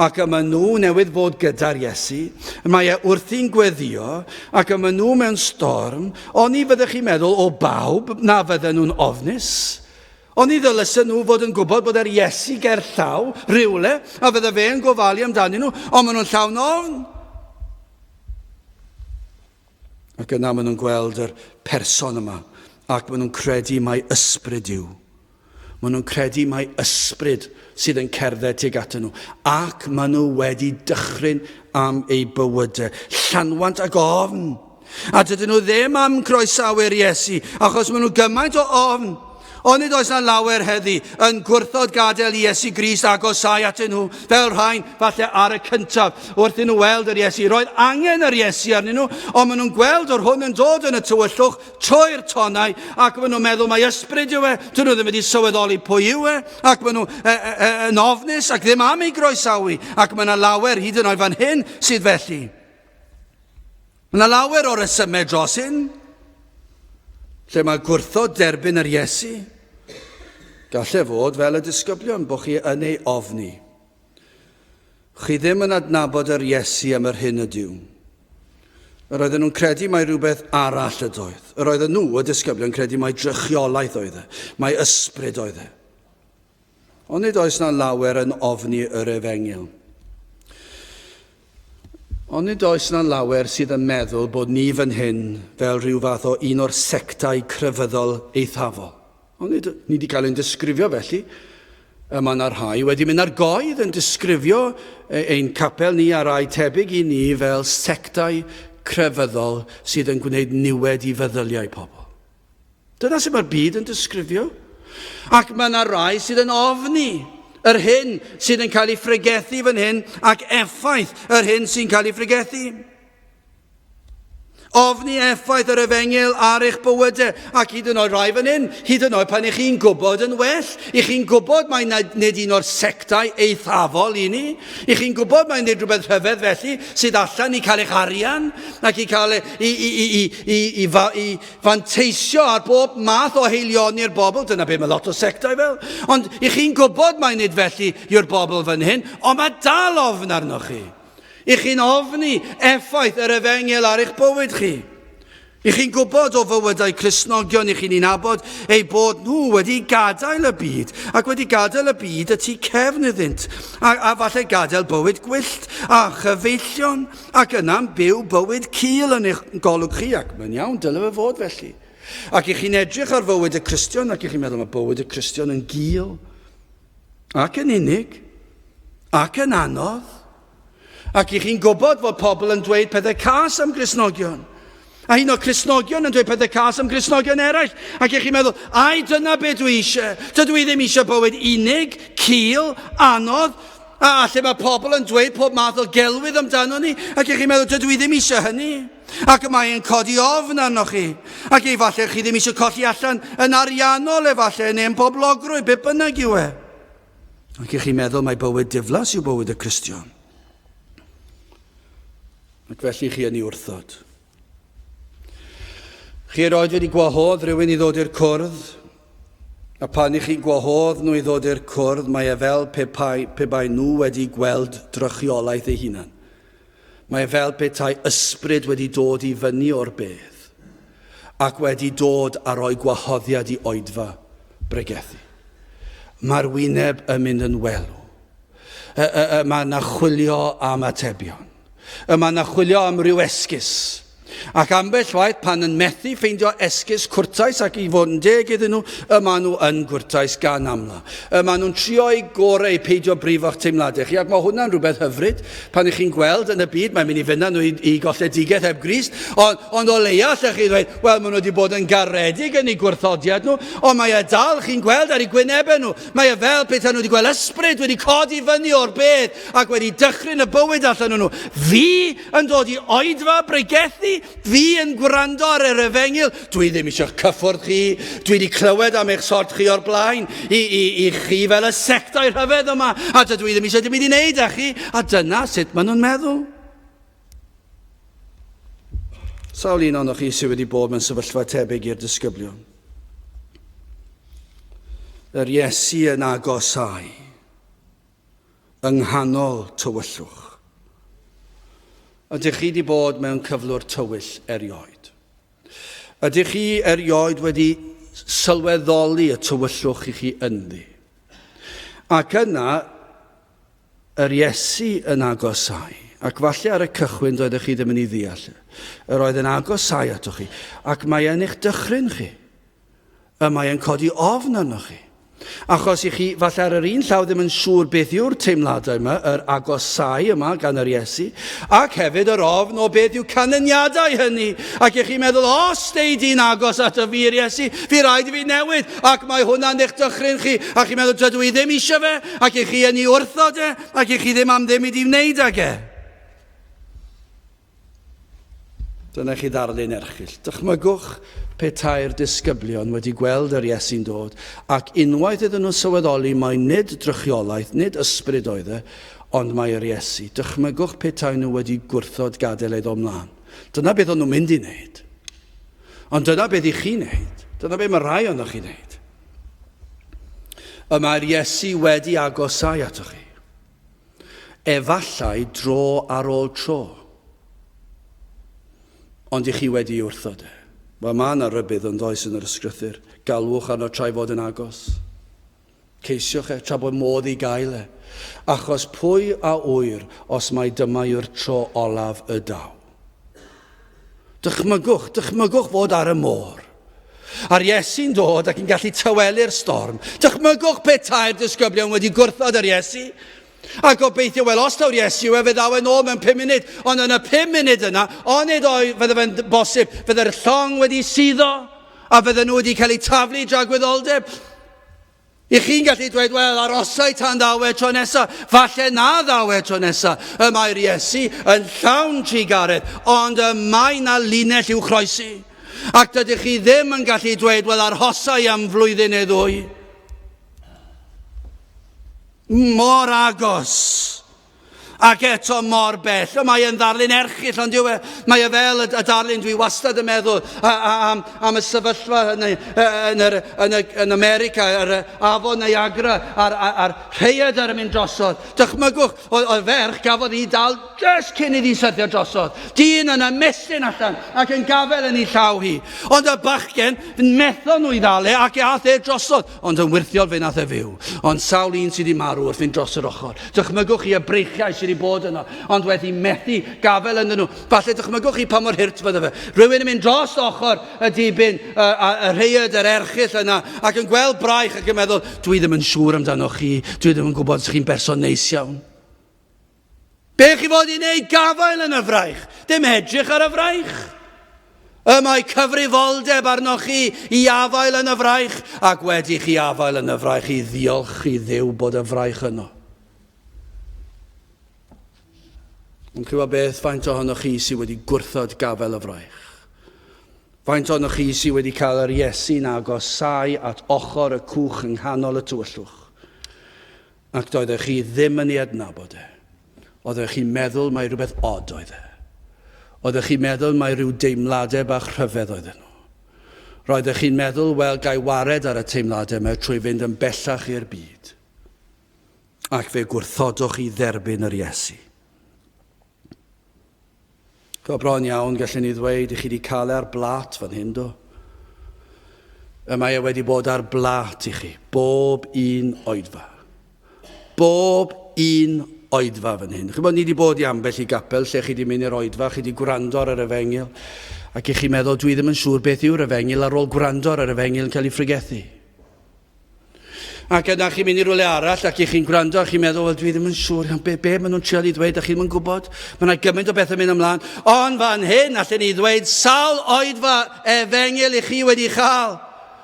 ac y maen nhw newydd fod gyda'r Iesu, mae e wrthi'n gweddio, ac y maen nhw mewn storm, oni fyddech chi'n meddwl o bawb na fydden nhw'n ofnus? Oni ddylysen nhw fod yn gwybod bod yr Iesu ger llaw, rhywle, a fydde fe'n gofalu amdanyn nhw, ond maen nhw'n llawn ofn. Ac yna maen nhw'n gweld yr person yma, ac maen nhw'n credu mai ysbryd yw. Maen nhw'n credu mai ysbryd sydd yn cerdded tuag atyn nhw, ac maen nhw wedi dychryn am eu bywydau. Llanwant ag ofn. A dydyn nhw ddim am groesawu'r Iesu, achos maen nhw gymaint o ofn. Onid oes na lawer heddi yn gwrthod gadael i Iesu Grist agosau atyn nhw, fel rhain, falle ar y cyntaf, wrth iddyn nhw weld yr Iesu. Roedd angen yr Iesu arnyn nhw, ond maen nhw'n gweld yr hwn yn dod yn y tywyllwch trwy'r tonnau, ac maen nhw'n meddwl mai ysbryd yw e, dyn nhw ddim wedi sylweddoli pwy yw e, ac maen nhw e, e, e, yn ofnus ac ddim am ei groesawu, ac mae yna lawer hyd yn oed fan hyn sydd felly. Mae yna lawer o resymau dros hyn, lle mae gwrthod derbyn yr Iesu. Gallai fod fel y disgyblion bod chi yn ei ofni. Chi ddim yn adnabod yr Iesu am yr hyn ydyw. Yr oedden nhw'n credu mai rhywbeth arall ydoedd. Yr oedden nhw, y disgyblion, credu mai drychiolaeth oedd e, mai ysbryd oedd e. Ond nid oes na lawer yn ofni yr efengyl. Ond nid oes na lawer sydd yn meddwl bod ni fan hyn fel rhyw fath o un o'r sectau crefyddol eithafol. Ond nid, ni wedi cael ein disgrifio felly. Y mae yna rhai wedi mynd ar goedd yn disgrifio e, ein capel ni a rai tebyg i ni fel sectau crefyddol sydd yn gwneud niwed i feddyliau pobl. Dyna sut mae'r byd yn disgrifio. Ac mae yna rai sydd yn ofni yr hyn sydd yn cael ei phregethu fan hyn ac effaith yr hyn sy'n cael ei phregethu. Ofni effaith yr efengyl ar eich bywydau, ac hyd yn oed rai fan hyn, hyd yn oed pan ych chi'n gwybod yn well, ych chi'n gwybod mai nid un o'r sectau eithafol i ni, ych chi'n gwybod mai nid rhywbeth rhyfedd felly sydd allan i cael eich arian ac i cael i, i, i, i, i, i, i fanteisio ar bob math o haelioni'r bobl, dyna be mae lot o sectau fel. Ond i chi'n gwybod mai nid felly yw'r bobl fan hyn, ond mae dal ofn arnoch chi. I chi'n ofni effaith yr efengyl ar eich bywyd chi. I chi'n gwybod o fywydau Cristnogion i chi'n ei nabod eu bod nhw wedi gadael y byd ac wedi gadael y byd y tu cefn iddynt a, a falle gadael bywyd gwyllt a chyfeillion Ac yna'n byw bywyd cul yn eich golwg chi, ac mae'n iawn, dyle fe fod felly. Ac i chi'n edrych ar fywyd y Cristion, ac i chi'n meddwl mae bywyd y Cristion yn gul, ac yn unig, ac yn anodd, ac i chi'n gwybod fod pobl yn dweud pethau cas am Gristnogion, a hyn o Cristnogion yn dweud pethau cas am Gristnogion eraill, ac i chi'n meddwl, ai dyna be dwi eisiau, dydw i ddim eisiau bywyd unig, cul, anodd, A lle mae pobl yn dweud pob math o gelwydd amdano ni, ac ych chi'n meddwl, dydw i ddim eisiau hynny. Ac mae e'n codi ofn arnoch chi. Ac efallai chi ddim eisiau colli allan yn ariannol efallai, neu yn boblogrwydd, beth bynnag yw e. Ac ych chi'n meddwl mai bywyd diflas yw bywyd y Cristion. Ac felly chi yn ei wrthod. Chi erioed wedi gwahodd rhywun i ddod i'r cwrdd, a pan i chi'n gwahodd nhw i ddod i'r cwrdd, mae e fel pe, pai, pe bai nhw wedi gweld drychiolaeth eu hunan. Mae e fel petai ysbryd wedi dod i fyny o'r bedd ac wedi dod a rhoi gwahoddiad i oedfa bregethu. Mae'r wyneb yn mynd yn welw. Mae yna chwilio am atebion. Y mae yna chwilio am ryw esgus. Ac ambell waith pan yn methu ffeindio esgus cwrtais ac i fod yn deg iddyn nhw, y maen nhw yn gwrtais gan amla. Y maen nhw'n trio eu gorau i peidio brifo'ch teimladau chi, ac mae hwnna'n rhywbeth hyfryd pan ych chi'n gweld yn y byd, mae'n mynd i fynd â nhw i, i golledigaeth heb Grist, ond, ond o leia allech chi ddweud, wel, maen nhw wedi bod yn garedig yn eu gwrthodiad nhw, ond mae e dal chi'n gweld ar eu gwynebau nhw, mae e fel petai nhw wedi gweld ysbryd wedi codi fyny o'r bedd ac wedi dychryn y bywyd allan o'n nhw. Fi yn dod i oedfa bregethu, fi yn gwrando ar yr efengyl, dwi ddim eisiau cyffwrdd chi, dwi wedi clywed am eich sort chi o'r blaen, i, i, i chi fel y sectau rhyfedd yma, a dydw i ddim eisiau dim byd i wneud â chi, a dyna sut maen nhw'n meddwl. Sawl un ohonoch chi sydd wedi bod mewn sefyllfa tebyg i'r disgyblion? Yr Iesu yn agosau yng nghanol tywyllwch. Ydych chi wedi bod mewn cyflwr tywyll erioed? Ydych chi erioed wedi sylweddoli y tywyllwch i chi ynddi? Ac yna, yr Iesu yn agosau, ac falle ar y cychwyn doeddech chi ddim yn ei ddeall. E. Yr oedd yn agosau atoch chi, ac mae yn eich dychryn chi. Y mae yn codi ofn arnoch chi. Achos i chi, falle ar yr un llaw ddim yn siŵr beth yw'r teimladau yma, yr agosau yma gan yr Iesu, ac hefyd yr ofn o beth yw canlyniadau hynny. Ac i chi'n meddwl, os dei di'n agos at y fi'r Iesu, fi rhaid i fi newid, ac mae hwnna'n eich dychryn chi, a chi'n meddwl, dydw i ddim eisiau fe, ac i chi yn ei wrthod e, ac i chi ddim am ddim i di wneud ag e. Dyna chi ddarlun erchyll. Dychmygwch petai'r disgyblion wedi gweld yr Iesu'n dod, ac unwaith iddyn nhw sylweddoli mai nid drychiolaeth, nid ysbryd oedd e, ond mai yr Iesu. Dychmygwch petai nhw wedi gwrthod gadael ei ddod mlaen. Dyna beth o'n nhw'n mynd i wneud. Ond dyna beth i chi'n wneud. Dyna beth mae rhai ohonoch chi'n wneud. Y mae'r Iesu wedi agosau atoch chi. Efallai dro ar ôl tro. Ond i chi wedi wrthod e. Wel, mae yna rybudd yn does yn yr ysgrythur. Galwch arno tra'i fod yn agos. Ceisiwch e tra bod modd i gael e. Achos pwy a ŵyr os mai dyma yw'r tro olaf y daw. Dychmygwch, dychmygwch fod ar y môr. A'r Iesu'n dod ac yn gallu tawelu'r storm. Dychmygwch petai'r disgyblion wedi gwrthod yr Iesu. A gobeithio, wel, os daw'r Iesu yw e, fe ddaw e'n ôl mewn pum munud. Ond yn y pum munud yna, onid oedd, fydde fe'n bosib, fydde'r llong wedi suddo, a fydden nhw wedi cael eu taflu i dragwyddoldeb. I chi'n gallu dweud, wel, arosai tan ddaw e tro nesa. Falle na ddaw e tro nesa. Y mae'r Iesu yn llawn trugaredd, ond y mae na linell i'w chroesi. Ac dydych chi ddim yn gallu dweud, wel, arhosai am flwyddyn neu ddwy. Mor agos. Ac eto mor bell. Y mae e'n ddarlun erchyll, ond yw e? Mae e fel y, y darlun dwi wastad yn meddwl a, a, am, am y sefyllfa yn, yn, yr, yn, y, yn America, yr afon Niagara, a'r, a'r, a'r rhaeadr yn mynd drosodd. Dychmygwch, o, o ferch gafodd ei dal just cyn iddi syrthio drosodd. Dyn yn ymestyn allan ac yn gafel yn ei llaw hi. Ond y bachgen, methon nhw i ddal e ac ath e drosodd. Ond yn wyrthiol fe nath e fyw. Ond sawl un sydd wedi marw wrth fynd dros yr ochr. Dychmygwch chi y breichiau sydd wedi bod yno, ond wedi methu gafael ynddyn nhw. Falle dychmygwch chi pa mor hurt fydde fe. Rhywun yn mynd dros ochr y dibyn, y, y, y rhaead, yr erchyll yna, ac yn gweld braich ac yn meddwl, dwi ddim yn siŵr amdanoch chi, dwi ddim yn gwybod os chi'n berson neis iawn. Be chi fod i wneud gafael yn y fraich? Dim edrych ar y fraich. Y mae cyfrifoldeb arnoch chi i afael yn y fraich, ac wedi chi afael yn y fraich i ddiolch i Dduw bod y fraich yno. Ond chi wybod beth, faint ohonoch chi sydd wedi gwrthod gafael y fraich? Faint ohonoch chi sydd wedi cael yr Iesu'n agosau at ochr y cwch yng nghanol y tywyllwch? Ac doeddech chi ddim yn ei adnabod e. Oeddech chi'n meddwl mai rhywbeth od oedd e. Oeddech chi'n meddwl mai rhyw deimladau bach rhyfedd oedden nhw. Roeddech chi'n meddwl, wel, ga i wared ar y teimladau yma trwy fynd yn bellach i'r byd. Ac fe gwrthodoch chi dderbyn yr Iesu. Go bron iawn, gallwn ni ddweud, i chi wedi cael e ar blat fan hyn, do? Y mae e wedi bod ar blat i chi, bob un oedfa. Bob un oedfa fan hyn. Chybod, ni wedi bod i ambell i gapel lle chi wedi mynd i'r oedfa, chi wedi gwrando ar yr efengyl, ac i chi'n meddwl, dwi ddim yn siŵr beth yw'r efengyl ar ôl gwrando ar yr efengyl yn cael ei phregethu. Ac yna chi'n mynd i rywle arall ac i chi'n gwrando a chi'n meddwl, wel dwi ddim yn siŵr iawn be, be maen nhw'n trial i ddweud a chi ddim yn gwybod. Mae yna gymaint o bethau mynd ymlaen. Ond fan hyn, allen ni ddweud sawl oedfa efengyl i chi wedi chael.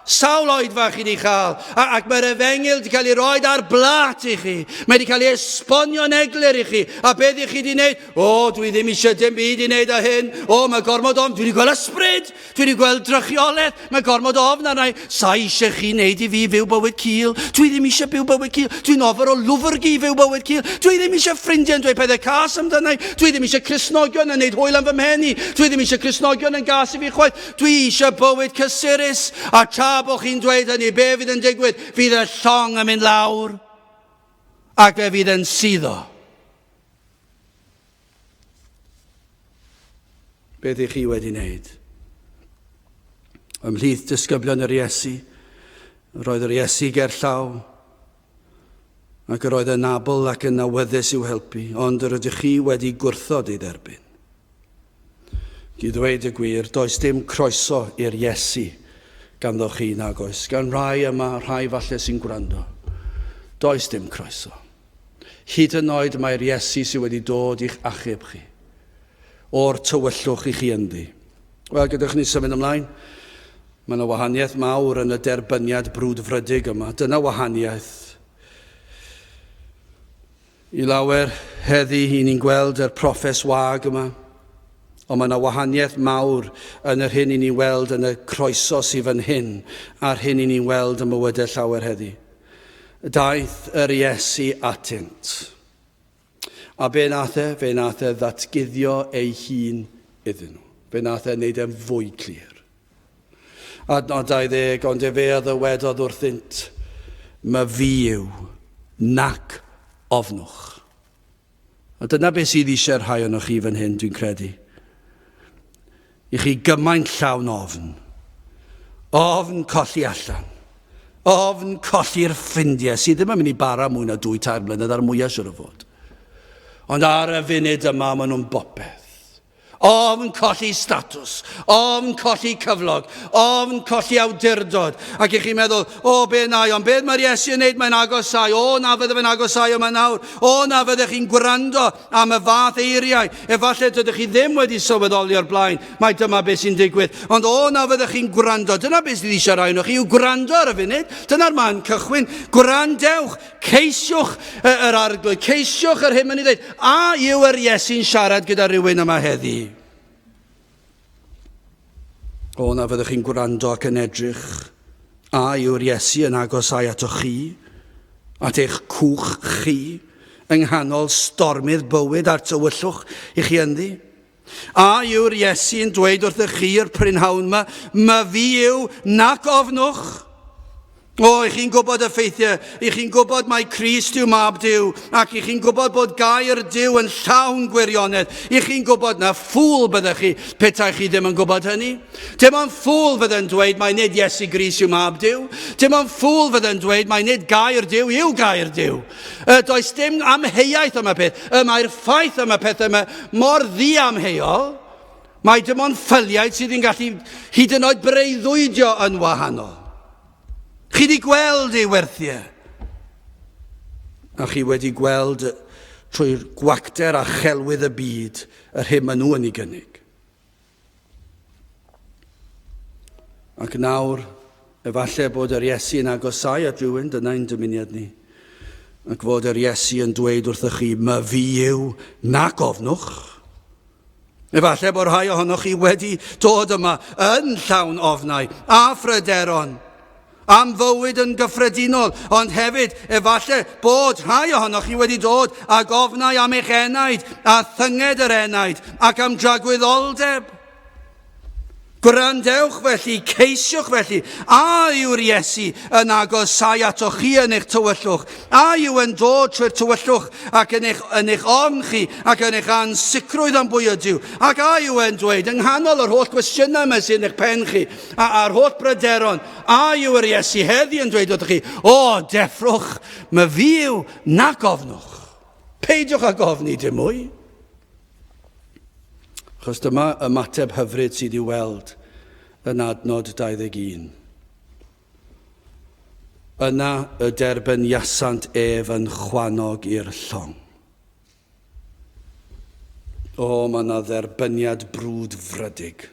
Sawl oedfa chi wedi chael. A, ac mae'r efengyl wedi cael ei roed ar blat i chi. Mae wedi cael ei esbonio'n eglur i chi. A beth i chi wedi wneud? O, dwi ddim eisiau dim byd i wneud â hyn. O, mae gormod o'n... Dwi wedi gweld ysbryd. Dwi wedi gweld drychiolaeth, mae gormod o ofn arna i. Sa i eisiau chi wneud i fi fyw bywyd cul. Dwi ddim eisiau byw bywyd cul. Dwi'n ofer o lwfrgi i fyw bywyd cul. Dwi ddim eisiau ffrindiau yn dweud pethau cas amdana i. Dwi ddim eisiau Cristnogion yn wneud hwyl am fy mhen i. Dwi ddim eisiau Cristnogion yn gas i fi chwaith. Dwi eisiau bywyd cysurus. A tra bod chi'n dweud hynny, be fydd yn digwydd? Fydd y llong yn mynd lawr ac fe fydd yn suddo. Beth ych chi wedi wneud? Ymhlith disgyblion yr Iesu, roedd yr Iesu ger llaw, ac yr oedd yn abl ac yn awyddus i'w helpu, ond yr ydych chi wedi gwrthod ei dderbyn. I ddweud y gwir, does dim croeso i'r Iesu ganddo chi nag oes. Gan rai yma, rhai falle sy'n gwrando. Does dim croeso. Hyd yn oed mae'r Iesu sydd wedi dod i'ch achub chi o'r tywyllwch i chi ynddi. Wel, gadewch ni symud ymlaen. Mae yna wahaniaeth mawr yn y derbyniad brwdfrydig yma. Dyna wahaniaeth. I lawer heddi, i ni'n gweld yr proffes wag yma. Ond mae yna wahaniaeth mawr yn yr hyn i ni'n weld yn y croeso sydd fan hyn a'r hyn i ni'n weld ym mywydau llawer heddi. Daeth yr Iesu atynt. A be nath e? Fe nath e ddatguddio ei hun iddyn nhw. Fe nath e wneud e'n fwy clir. Adnod 20, ond efe a ddywedodd wrthynt, My fi yw, nac ofnwch. A dyna beth sydd eisiau rhai ohonoch chi fan hyn, dwi'n credu. I chi gymaint llawn ofn. Ofn colli allan. Ofn colli'r ffrindiau sydd ddim yn mynd i bara mwy na dwy tair blynedd ar mwyaf siwr o fod. Ond ar y funud yma maen nhw'n bopeth. Ofn colli statws, ofn colli cyflog, ofn colli awdurdod. Ac i chi'n meddwl, o, be na i, ond beth mae'r Iesu yn neud, mae'n agosau. O, na fydde fe'n agosau yma nawr. O, na fyddech chi'n gwrando am y fath eiriau. Efallai dydych chi ddim wedi sylweddoli o'r blaen mai dyma beth sy'n digwydd. Ond o na fyddech chi'n gwrando. Dyna beth sydd eisiau rhai ohonoch chi yw gwrando ar y funud. Dyna'r man cychwyn. Gwrandewch, ceisiwch yr arglwydd, ceisiwch yr hyn mae'n ei ddweud. A yw yr Iesu'n siarad gyda rhywun yma heddi? O na fyddech chi'n gwrando ac yn edrych. A yw'r Iesu yn agosau atoch chi, at eich cwch chi, yng nghanol stormydd bywyd a'r tywyllwch i chi ynddi? A yw'r Iesu yn dweud wrthych chi yr prynhawn yma, ma fi yw, nac ofnwch? O, i chi'n gwybod y ffeithiau, i chi'n gwybod mai Crist yw mab Duw, ac i chi'n gwybod bod gair Duw yn llawn gwirionedd. I chi'n gwybod na ffŵl byddech chi petai chi ddim yn gwybod hynny. Dim ond ffŵl fydde'n dweud mai nid Iesu Grist yw mab Duw. Dim ond ffŵl fydde'n dweud mai nid gair Duw yw gair Duw. Y does dim amheuaeth am y peth. Y mae'r ffaith am y pethau yma mor ddiamheuol, mae dim ond ffyliaid sydd yn gallu hyd yn oed breuddwydio yn wahanol. Chi wedi gweld ei werthiau. A chi wedi gweld trwy'r gwacter a chelwydd y byd yr hyn maen nhw yn ei gynnig. Ac nawr, efallai bod yr Iesu yn agosau at rhywun, dyna ein dymuniad ni. Ac fod yr Iesu yn dweud wrthych chi, my fi yw, nac ofnwch. Efallai bod rhai ohonoch chi wedi dod yma yn llawn ofnau a phryderon am fywyd yn gyffredinol, ond hefyd efallai bod rhai ohonoch chi wedi dod ag ofnau am eich enaid a thynged yr enaid ac am dragwyddoldeb. Gwrandewch felly, ceisiwch felly, a yw'r Iesu yn agosau atoch chi yn eich tywyllwch? A yw yn dod trwy'r tywyllwch ac yn eich, yn eich ofn chi ac yn eich ansicrwydd am bwy ydyw? Ac a yw yn dweud, yng nghanol yr holl gwestiynau yma sydd yn eich pen chi, a, a'r holl bryderon, a yw yr Iesu heddi yn dweud wrthych chi, o, deffrwch, my fi yw, nac ofnwch. Peidiwch ag ofni dim mwy. Achos dyma ymateb hyfryd sydd i'w weld yn adnod 21. Yna y derbyniasant ef yn chwanog i'r llong. O, mae yna dderbyniad brwdfrydig.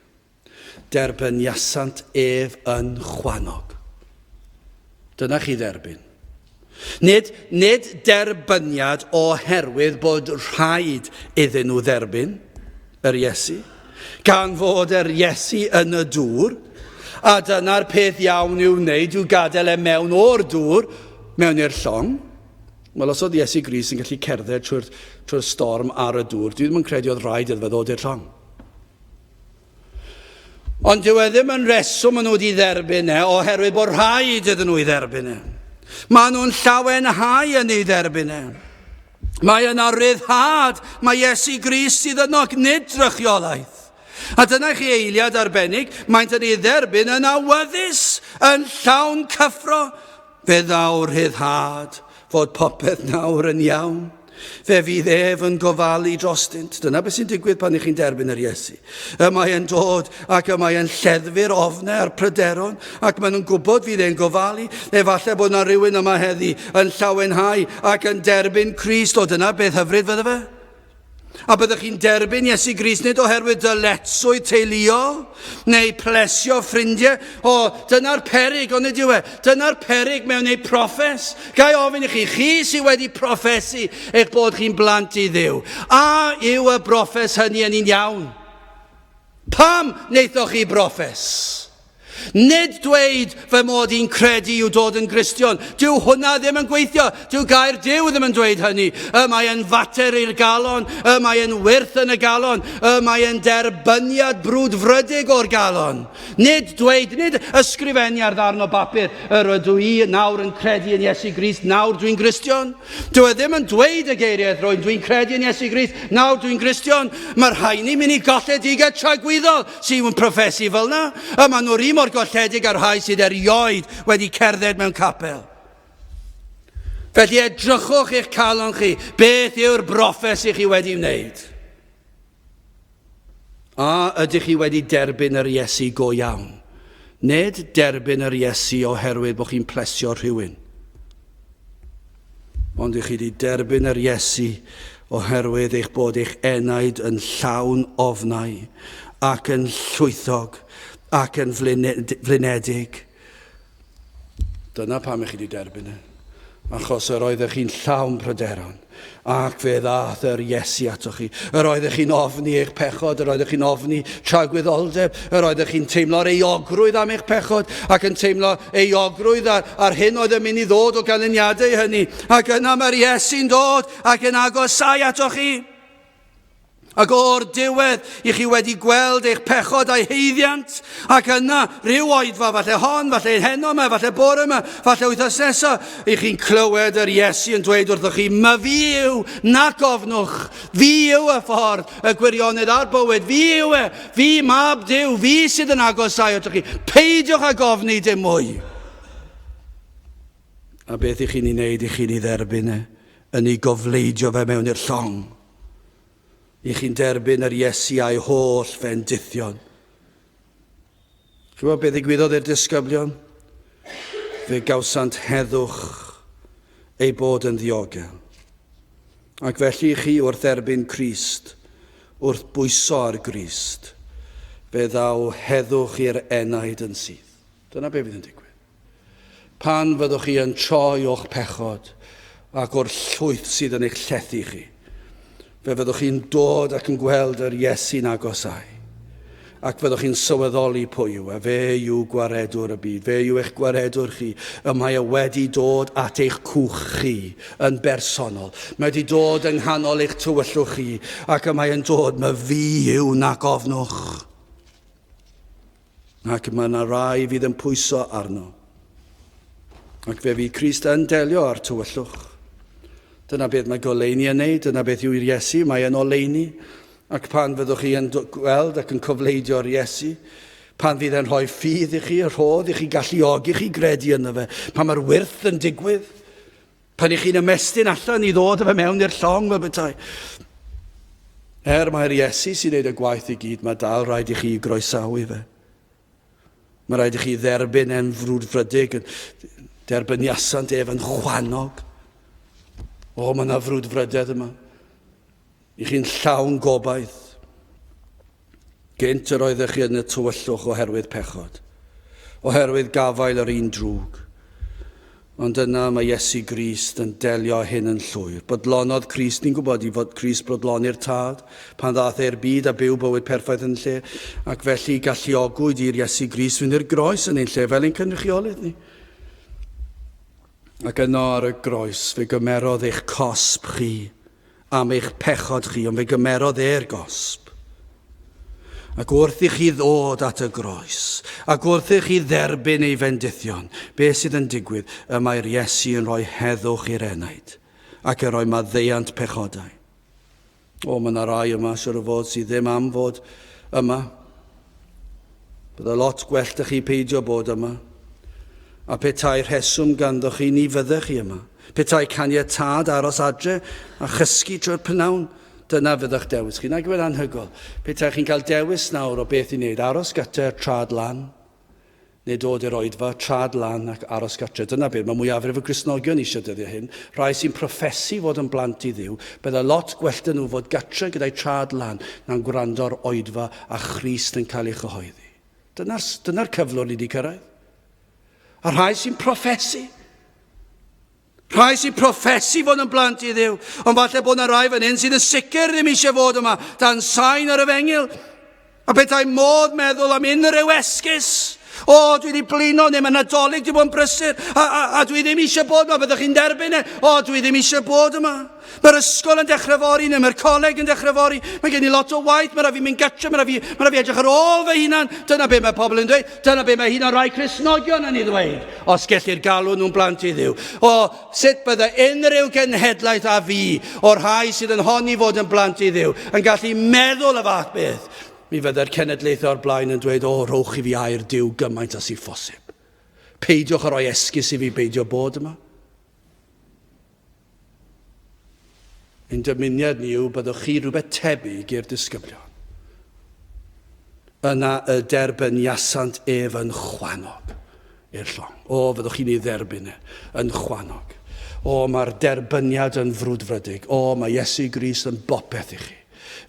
Derbyniasant ef yn chwanog. Dyna chi dderbyn. Nid, nid derbyniad oherwydd bod rhaid iddyn nhw dderbyn yr Iesu, gan fod yr Iesu yn y dŵr, a dyna'r peth iawn i'w wneud yw gadael e mewn o'r dŵr mewn i'r llong. Wel, os oedd Iesu Grist yn gallu cerdded trwy'r trwy storm ar y dŵr, dwi ddim yn credu oedd rhaid iddo fe ddod i'r llong. Ond dyw e ddim yn reswm maen nhw wedi dderbyn e, oherwydd bod rhaid iddyn nhw i dderbyn e. Maen nhw'n llawenhau yn ei dderbyn e. Mae yna ryddhad, mae Iesu Grist sydd yno, nid drychiolaeth. A dyna chi eiliad arbennig, maent yn ei dderbyn yn awyddus, yn llawn cyffro. Fe ddaw'r rhyddhad fod popeth nawr yn iawn. Fe fydd ef yn gofalu drostynt. Dyna beth sy'n digwydd pan ych chi'n derbyn yr Iesu. Y mae e'n dod ac y mae e'n lleddfu'r ofnau a'r pryderon ac maen nhw'n gwybod fydd e'n gofalu. Efallai bod yna rhywun yma heddi yn llawenhau ac yn derbyn Crist. O, dyna beth hyfryd fydde fe. A byddwch chi'n derbyn Iesu Grist nid oherwydd dyletswydd teuluol neu plesio ffrindiau. O, dyna'r perig, ond nid yw e. Dyna'r perig mewn ei proffes. Ga i ofyn i chi, chi sydd wedi proffesu eich bod chi'n blant i Dduw, a yw y broffes hynny yn un iawn? Pam wnaethoch chi broffes? Nid dweud fy mod i'n credu yw dod yn Gristion. Dyw hwnna ddim yn gweithio. Dyw gair Duw ddim yn dweud hynny. Y mae yn fater i'r galon. Y mae yn wyrth yn y galon. Y mae yn derbyniad brwdfrydig o'r galon. Nid dweud, nid ysgrifennu ar ddarn o bapur, yr ydw i nawr yn credu yn Iesu Grist, nawr dwi'n Gristion. Dyw e ddim yn dweud y geiriau rwy'n dwi'n credu yn Iesu Grist, nawr dwi'n Gristion. Mae'r rhai ni'n mynd i golledigaeth tragwyddol sy'n proffesu fel yna. A maen nhw'r un mor golledig â'r rhai sydd erioed wedi cerdded mewn capel. Felly edrychwch eich calon chi, beth yw'r broffes i chi wedi wneud? A ydych chi wedi derbyn yr Iesu go iawn? Nid derbyn yr Iesu oherwydd bod chi'n plesio rhywun. Ond ych chi wedi derbyn yr Iesu oherwydd eich bod eich enaid yn llawn ofnau ac yn llwythog ac yn flinedig. Dyna pam ych chi wedi derbyn e. Achos yr oeddech chi'n llawn pryderon, ac fe ddaeth yr Iesu atoch chi. Yr oeddech chi'n ofni eich pechod, yr oeddech chi'n ofni tragwyddoldeb, yr oeddech chi'n teimlo'r euogrwydd am eich pechod, ac yn teimlo euogrwydd ar, ar hyn oedd yn mynd i ddod o ganlyniadau hynny. Ac yna mae'r Iesu'n dod ac yn agosau atoch chi. Ac o'r diwedd, i chi wedi gweld eich pechod a'i haeddiant, ac yna, rhyw oedfa, falle hon, falle heno yma, falle bore yma, falle wythnos nesaf, i chi'n clywed yr Iesu yn dweud wrthoch chi, ma fi yw, nac ofnwch, fi yw y ffordd, y gwirionedd a'r bywyd, fi yw e, fi mab Duw, fi sydd yn agosau atoch chi, peidiwch ag ofni dim mwy. A beth i chi'n ei wneud, i chi'n ei dderbyn e, yn ei gofleidio fe mewn i'r llong. I chi'n derbyn yr Iesu a'i holl fendithion. Chi'n gwybod beth ddigwyddodd i'r disgyblion? Fe gawsant heddwch ei bod yn ddiogel. Ac felly chi wrth dderbyn Crist, wrth bwyso ar Grist, fe ddaw heddwch i'r enaid yn syth. Dyna be fydd yn digwydd. Pan fyddwch chi yn troi o'ch pechod ac o'r llwyth sydd yn eich llethu chi, fe fyddwch chi'n dod ac yn gweld yr Iesu'n agosau. Ac fyddwch chi'n sylweddoli pwy yw e. Fe yw gwaredwr y byd. Fe yw eich gwaredwr chi. Y mae e wedi dod at eich cwch chi yn bersonol. Mae wedi dod yng nghanol eich tywyllwch chi. Ac y mae e'n dod, mae fi yw nac ofnwch. Ac mae yna rai fydd yn pwyso arno. Ac fe fydd Crist yn delio â'r tywyllwch. Dyna beth mae goleuni yn neud, dyna beth yw'r Iesu, mae yn oleuni. Ac pan fyddwch chi yn gweld ac yn cofleidio'r Iesu, pan fydd e'n rhoi ffydd i chi, y rhodd i chi galluogi chi gredu ynddo fe, pan mae'r wyrth yn digwydd, Pan i chi'n ymestyn allan i ddod â fe mewn i'r llong fel petai. Er mae'r Iesu sy'n neud y gwaith i gyd, mae dal rhaid i chi groesawu fe. Mae rhaid i chi dderbyn e'n frwdfrydig, derbyniasant ef yn chwanog. O, mae yna frwdfrydedd yma. I chi'n llawn gobaith. Gynt yr oeddech chi yn y tywyllwch oherwydd pechod, oherwydd gafael yr un drwg. Ond yna mae Iesu Grist yn delio â hyn yn llwyr. Bodlonodd Crist, ni'n gwybod i fod Crist bodloni'r Tad, pan ddaeth e'r byd a byw bywyd perffaith yn lle, ac felly galluogwyd i'r Iesu Grist fynd i'r groes yn ein lle fel ein cynrychiolydd ni. Ac yno ar y groes fe gymerodd eich cosb chi am eich pechod chi, ond fe gymerodd e'r gosb. Ac wrth i chi ddod at y groes, ac wrth i chi dderbyn ei fendithion, beth sydd yn digwydd? Y mae'r Iesu yn rhoi heddwch i'r enaid, ac yn rhoi maddeuant pechodau. O, mae yna rai yma, siwr o fod, sydd ddim am fod yma. Bydde lot gwell da chi peidio bod yma. A petai rheswm ganddo chi, ni fyddech chi yma. Petai caniatâd aros adre a chysgu trwy'r p'nawn, dyna fydda'ch dewis chi. Nag yw e'n anhygoel? Petai chi'n cael dewis nawr o beth i wneud, aros gyda'r trad lan, neu dod i'r oedfa, trad lan ac aros gartre. Dyna beth mae mwyafrif y Gristnogion eisiau dyddiau hyn. Rhai sy'n proffesu fod yn blant i Dduw, bydde lot gwell 'da nhw fod gartre gyda'i trad lan na'n gwrando ar oedfa a Christ yn cael ei chyhoeddi. Dyna'r dyna cyflwr ni wedi cyrraedd. A rhai sy'n proffesu. Rhai sy'n proffesu fod yn blant i Dduw, ond falle bod yna rai fan hyn sydd yn sicr ddim eisiau fod yma, dan sain yr efengyl. A petai modd meddwl am unrhyw esgus. O, dwi wedi blino, neu mae Nadolig wedi bod yn brysur, a, a, a dwi ddim eisiau bod yma, byddwch chi'n derbyn e? O, dwi ddim eisiau bod yma. Mae'r ysgol yn dechrau fory, neu mae'r coleg yn dechrau fory. Mae gen i lot o waith, mae rhaid fi mynd gytre, mae rhaid fi, mae rhaid fi edrych ar ôl fy hunan. Dyna be mae pobl yn dweud. Dyna be mae hunan rai Cristnogion yn ei ddweud, os gellir galw nhw'n blant i Dduw. O, sut bydde unrhyw genhedlaeth a fi, o'r rhai sydd yn honni fod yn blant i Dduw, yn gallu meddwl y fath beth? Mi fydde'r cenedlaethau o'r blaen yn dweud, o, rhowch i fi air Duw gymaint â sy'n phosib. Peidiwch â rhoi esgus i fi beidio bod yma. Ein dymuniad ni yw byddwch chi rhywbeth tebyg i'r disgyblion. Yna y derbyniasant ef yn chwanog i'r llong. O, fyddwch chi'n ei dderbyn e yn chwanog. O, mae'r derbyniad yn frwdfrydig. O, mae Iesu Grist yn bopeth i chi.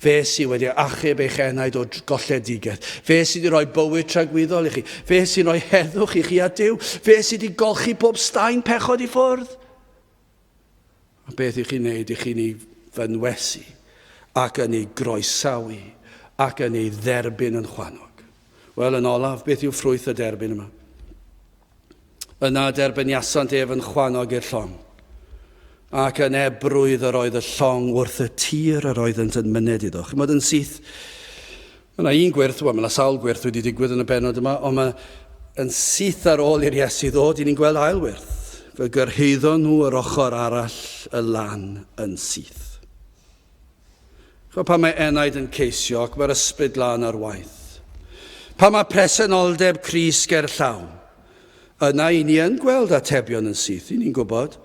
Fe sydd wedi achub eich enaid o golledigaeth. Fe sydd wedi rhoi bywyd tragwyddol i chi. Fe sy'n rhoi heddwch i chi a Duw. Fe sydd wedi golchi pob staen pechod i ffwrdd. A beth i chi'n neud, i chi'n ei fynwesu ac yn ei groesawu ac yn ei dderbyn yn chwanog. Wel, yn olaf, beth yw ffrwyth y derbyn yma? Yna derbyniasant ef yn chwanog i'r llong, ac yn ebrwydd yr oedd y llong wrth y tir yr oeddynt yn myned iddo. Chymod yn syth, mae yna un gwyrth, wel mae yna sawl gwyrth wedi digwydd yn y bennod yma, ond mae yn syth ar ôl i'r Iesu ddod, i ni'n gweld ail wyrth. Fe gyrhaeddon nhw yr ochr arall y lan yn syth. Chwa pan mae enaid yn ceisio ac mae'r ysbryd glân ar waith. Pan mae presenoldeb Crist ger llaw, yna i ni yn gweld atebion yn syth. I ni'n gwybod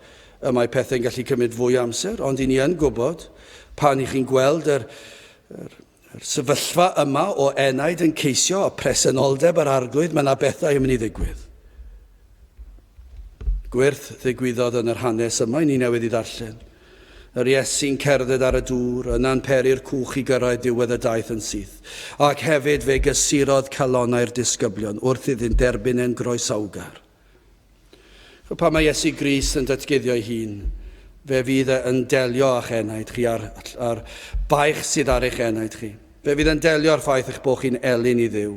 y mae pethau'n gallu cymryd fwy o amser, ond i ni yn gwybod pan i chi'n gweld yr, yr, yr sefyllfa yma o enaid yn ceisio a presenoldeb yr arglwydd, mae yna bethau yn mynd i ddigwydd. Gwyrth ddigwyddodd yn yr hanes yma i ni newydd i ddarllen. Yr Iesu'n cerdded ar y dŵr, yna'n peri'r cwch i gyrraedd diwedd y daith yn syth. Ac hefyd fe gysurodd calonnau'r disgyblion wrth iddynt dderbyn e'n groesawgar. Pan mae Iesu Grist yn datguddio'i hun, fe fydd e yn delio â'ch enaid chi a'r, a'r baich sydd ar eich enaid chi. Fe fydd e'n delio â'r ffaith eich bod chi'n elyn i Dduw.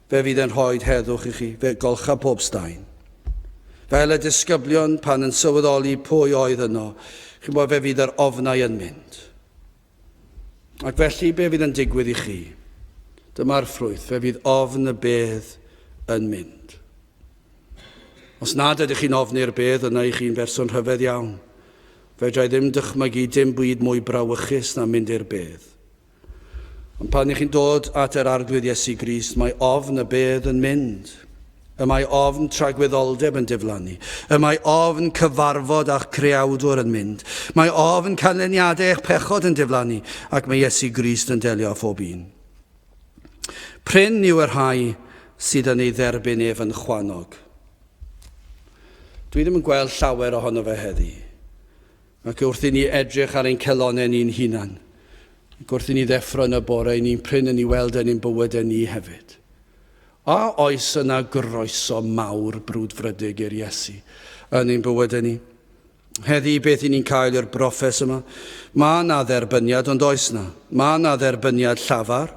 Fe fydd e'n rhoi heddwch i chi, fe golcha pob staen. Fel y disgyblion pan yn sylweddoli pwy oedd yno, chi'n gwybod, fe fydd yr ofnau yn mynd. Ac felly, be fydd yn digwydd i chi? Dyma'r ffrwyth, fe fydd ofn y bedd yn mynd. Os nad ydych chi'n ofni'r bedd, yna i chi'n berson rhyfedd iawn. Fedra i ddim dychmygu dim byd mwy brawychus na mynd i'r bedd. Ond pan ych chi'n dod at yr Arglwydd Iesu Grist, mae ofn y bedd yn mynd. Y mae ofn tragwyddoldeb yn diflannu. Y mae ofn cyfarfod â'ch creawdwr yn mynd. Mae ofn canlyniadau eich pechod yn diflannu, ac mae Iesu Grist yn delio â phob un. Prin yw y rhai sydd yn ei dderbyn ef yn chwannog. Dwi ddim yn gweld llawer ohono fe heddi. Ac wrth i ni edrych ar ein celonau ni'n hunan, ac wrth i ni ddeffro yn y bore, i ni'n prin yn ei weld yn ein bywydau ni hefyd. A oes yna groeso mawr brwdfrydig i'r Iesu yn ein bywydau ni? Heddi, beth i ni'n cael yw'r broffes yma. Mae yna dderbyniad, ond oes na? Mae yna dderbyniad llafar.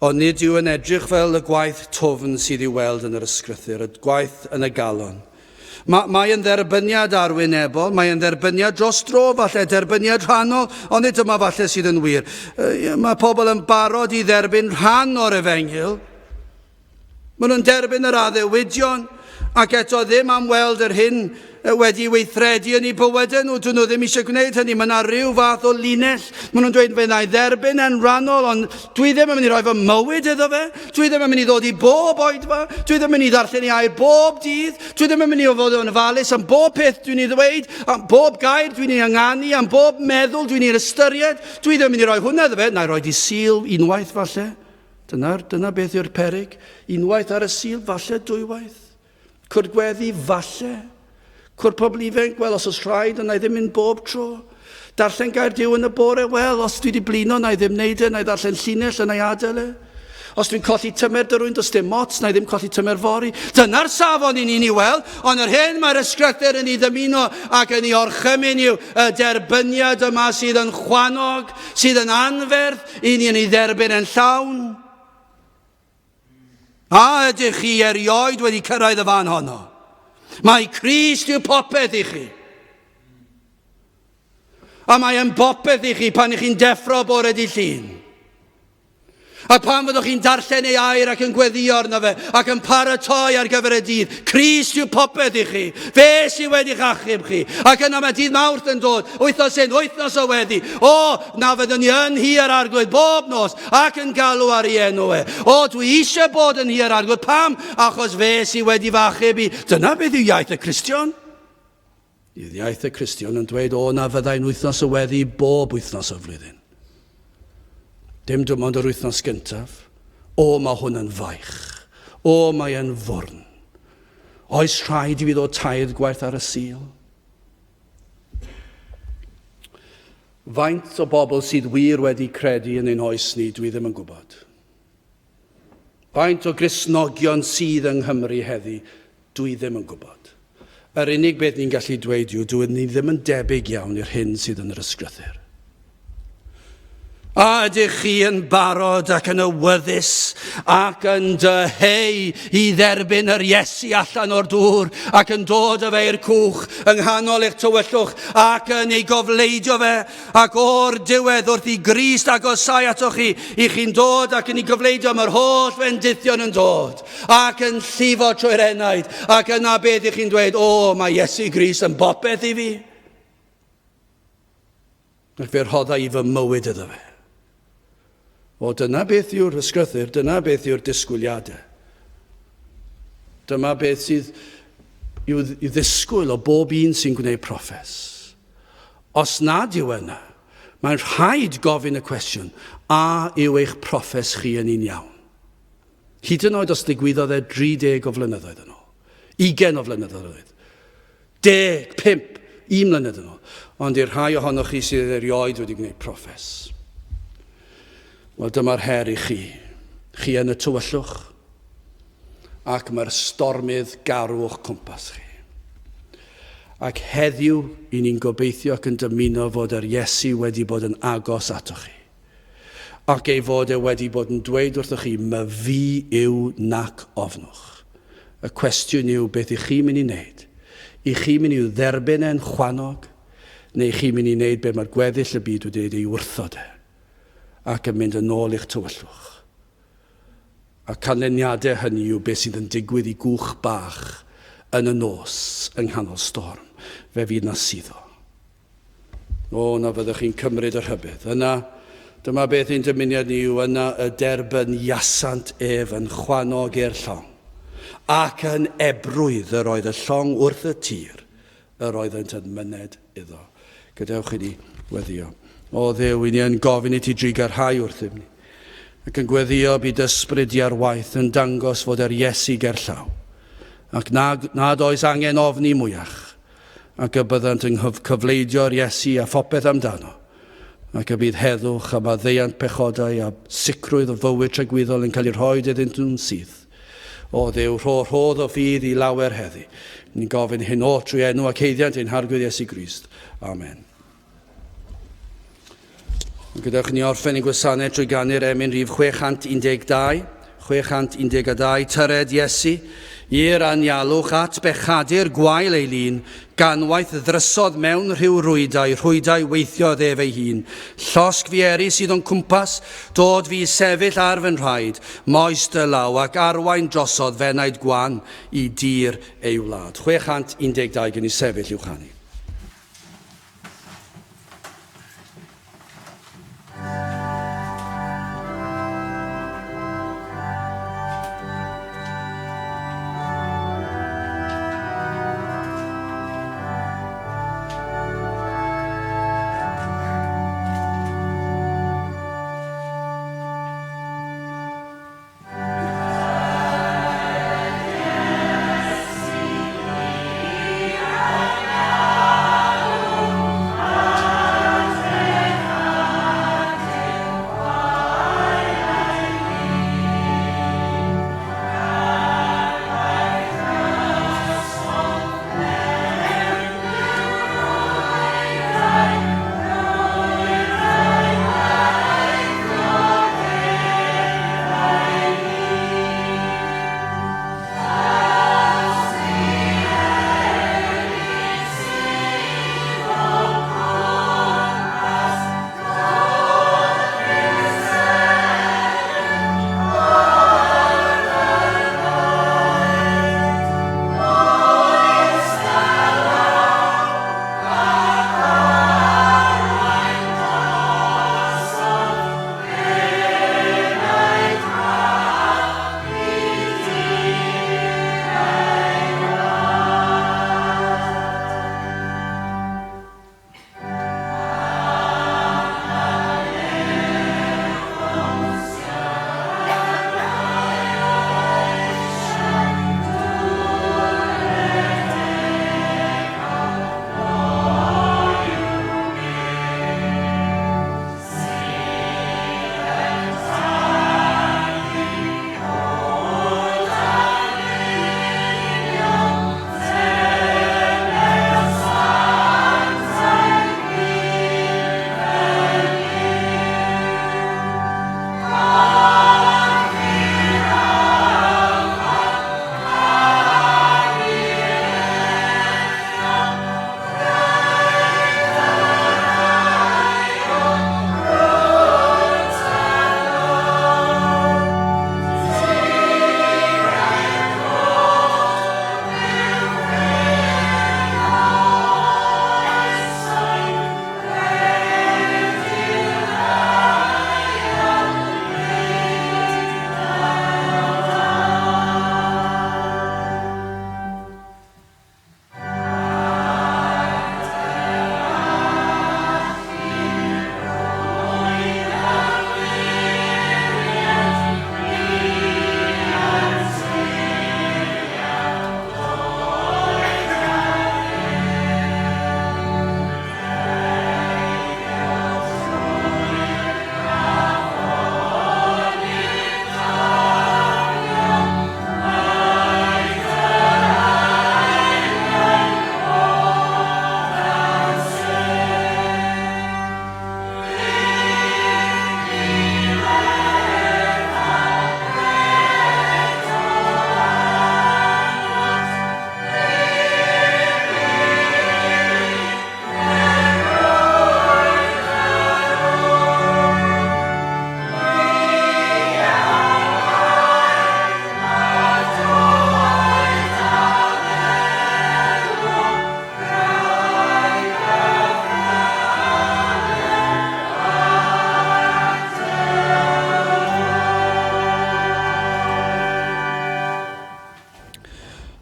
Ond nid yw yn edrych fel y gwaith twfn sydd i'w weld yn yr ysgrythur, y gwaith yn y galon. Mae, mae yn dderbyniad arwynebol, mae yn dderbyniad dros dro, falle derbyniad rhannol, ond nid dyma falle sydd yn wir. Mae pobl yn barod i dderbyn rhan o'r efengyl. Maen nhw'n derbyn yr addewidion ac eto ddim am weld yr hyn wedi weithredu yn eu bywydau nhw. Dyn nhw ddim eisiau gwneud hynny. Mae yna rhyw fath o linell. Maen nhw'n dweud fe na i dderbyn e'n rhannol, ond dwi ddim yn mynd i roi fy mywyd iddo fe. Dwi ddim yn mynd i ddod i bob oedfa. Dwi ddim yn mynd i ddarllen ei air bob dydd. Dwi ddim yn mynd i fod yn ofalus am bob peth dwi'n ei ddweud, am bob gair dwi'n ei ynganu, am bob meddwl dwi'n ei ystyried. Dwi ddim yn mynd i roi hwnna iddo fe. Na i roi di Sul unwaith falle. Dyna, dyna beth yw'r peryg. Unwaith ar y Sul, falle dwywaith. Cwrdd gweddi, falle. Cwrdd pobl ifanc, wel, os oes rhaid, ond na i ddim mynd bob tro. Darllen gair Duw yn y bore, wel, os dwi wedi blino, na i ddim wneud e, na i ddarllen llinell, a na i adael e. Os dwi'n colli tymer dy rwy'n, does dim ots, na i ddim colli tymer fory. Dyna'r safon i ni'n ei weld, ond yr hyn mae'r ysgrythur yn ei ddymuno ac yn ei orchymyn yw y derbyniad yma sydd yn chwanog, sydd yn anferth, i ni yn ei dderbyn yn llawn. A ydych chi erioed wedi cyrraedd y fan honno? Mae Crist yw popeth i chi. A mae yn bopeth i chi pan ych chi'n deffro bore di llun. A pan fyddwch chi'n darllen ei air ac yn gweddio arno fe ac yn paratoi ar gyfer y dydd, Crist yw popeth i chi. Fe sydd wedi'ch achub chi. Ac yna mae dydd Mawrth yn dod, wythnos hyn, wythnos o weddi. O, na fyddwn ni yn nhŷ yr Arglwydd bob nos ac yn galw ar ei enw e. O, dwi eisiau bod yn nhŷ yr Arglwydd. Pam? Achos fe sydd wedi fy achub i. Dyna beth yw iaith y Cristion. Yw iaith y Cristion yn dweud, o, na fyddai'n wythnos o weddi bob wythnos o'r flwyddyn. Dim dim ond yr wythnos gyntaf. O, mae hwn yn faich. O, mae yn fwrn. Oes rhaid i fi ddod tair gwaith ar y Sul? Faint o bobl sydd wir wedi credu yn ein hoes ni, dwi ddim yn gwybod. Faint o Gristnogion sydd yng Nghymru heddi, dwi ddim yn gwybod. Yr unig beth ni'n gallu dweud yw, dwi ni ddim yn debyg iawn i'r hyn sydd yn yr ysgrythur. A ydych chi yn barod ac yn awyddus ac yn dyheu i dderbyn yr Iesu allan o'r dŵr ac yn dod â fe i'r cwch yng nghanol eich tywyllwch ac yn ei gofleidio fe ac o'r diwedd wrth i Grist agosau atoch chi, i chi'n dod ac yn ei gofleidio mae'r holl fendithion yn dod ac yn llifo trwy'r enaid ac yna beth i chi'n dweud, o, mae Iesu Grist yn bopeth i fi. Ac fe rhodda i fy mywyd iddo fe. O, dyna beth yw'r ysgrythur, dyna beth yw'r disgwyliadau. Dyma beth sydd i'w, i'w ddisgwyl o bob un sy'n gwneud proffes. Os nad yw yna, mae'n rhaid gofyn y cwestiwn, a yw eich proffes chi yn un iawn? Hyd yn oed os ddigwyddodd e 30 o flynyddoedd yn ôl, 20 o flynyddoedd, 15, un mlynedd yn ôl. Ond i'r rhai ohonoch chi sydd erioed wedi gwneud proffes, wel dyma'r her i chi. Chi yn y tywyllwch, ac mae'r stormydd garw o'ch cwmpas chi. Ac heddiw, i ni'n gobeithio ac yn dymuno fod yr Iesu wedi bod yn agos atoch chi. Ac ei fod e wedi bod yn dweud wrthoch chi, 'Myfi yw nac ofnwch. Y cwestiwn yw beth i chi'n mynd i wneud. I chi'n mynd i'w dderbyn e'n chwannog, neu chi'n mynd i wneud be mae'r gweddill y byd wedi wneud ei wrthod e, ac yn mynd yn ôl i'ch tywyllwch. A canlyniadau hynny yw beth sydd yn digwydd i gwch bach yn y nos yng nghanol storm. Fe fydd na suddo. O, na fyddwch chi'n cymryd y rhybudd. Yna, dyma beth ein dymuniad ni yw, yna y derbyniasant ef yn chwanog i'r llong. Ac yn ebrwydd yr oedd y llong wrth y tir, yr oeddent yn myned iddo. Gadewch i ni weddio. O Dduw, i ni yn gofyn i ti drugarhau wrthym ni, ac yn gweddio byd ysbryd di ar waith yn dangos fod yr Iesu gerllaw, ac nad, nad oes angen ofni mwyach, ac y byddant yng nghyfleidio'r Iesu a phopeth amdano, ac y bydd heddwch a maddeuant pechodau a sicrwydd o fywyd tragwyddol yn cael ei rhoi iddynt nhw'n syth. O Dduw, rho rhodd o ffydd i lawer heddi. Ni'n gofyn hyn oll trwy enw ac haeddiant ein Harglwydd Iesu Grist. Amen. Gadewch ni orffen ein gwasanaeth trwy ganu'r emyn rhif 612, 612, Tyred Iesu, i'r anialwch at bechadur gwael ei lun, ganwaith ddrysodd mewn rhyw rwydau, rhwydau weithiodd ef ei hun. Llosg fi eri sydd o'n cwmpas, dod fi i sefyll ar fy nhraed, moes dy law ac arwain drosodd f'enaid gwan i dir ei wlad. 612 gen i sefyll i'w chanu.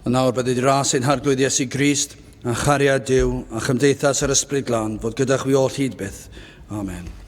Ond nawr bydded i ras ein Harglwydd Iesu Grist, a chariad Duw, a chymdeithas yr Ysbryd Glân, fod gyda chwi oll hyd byth. Amen.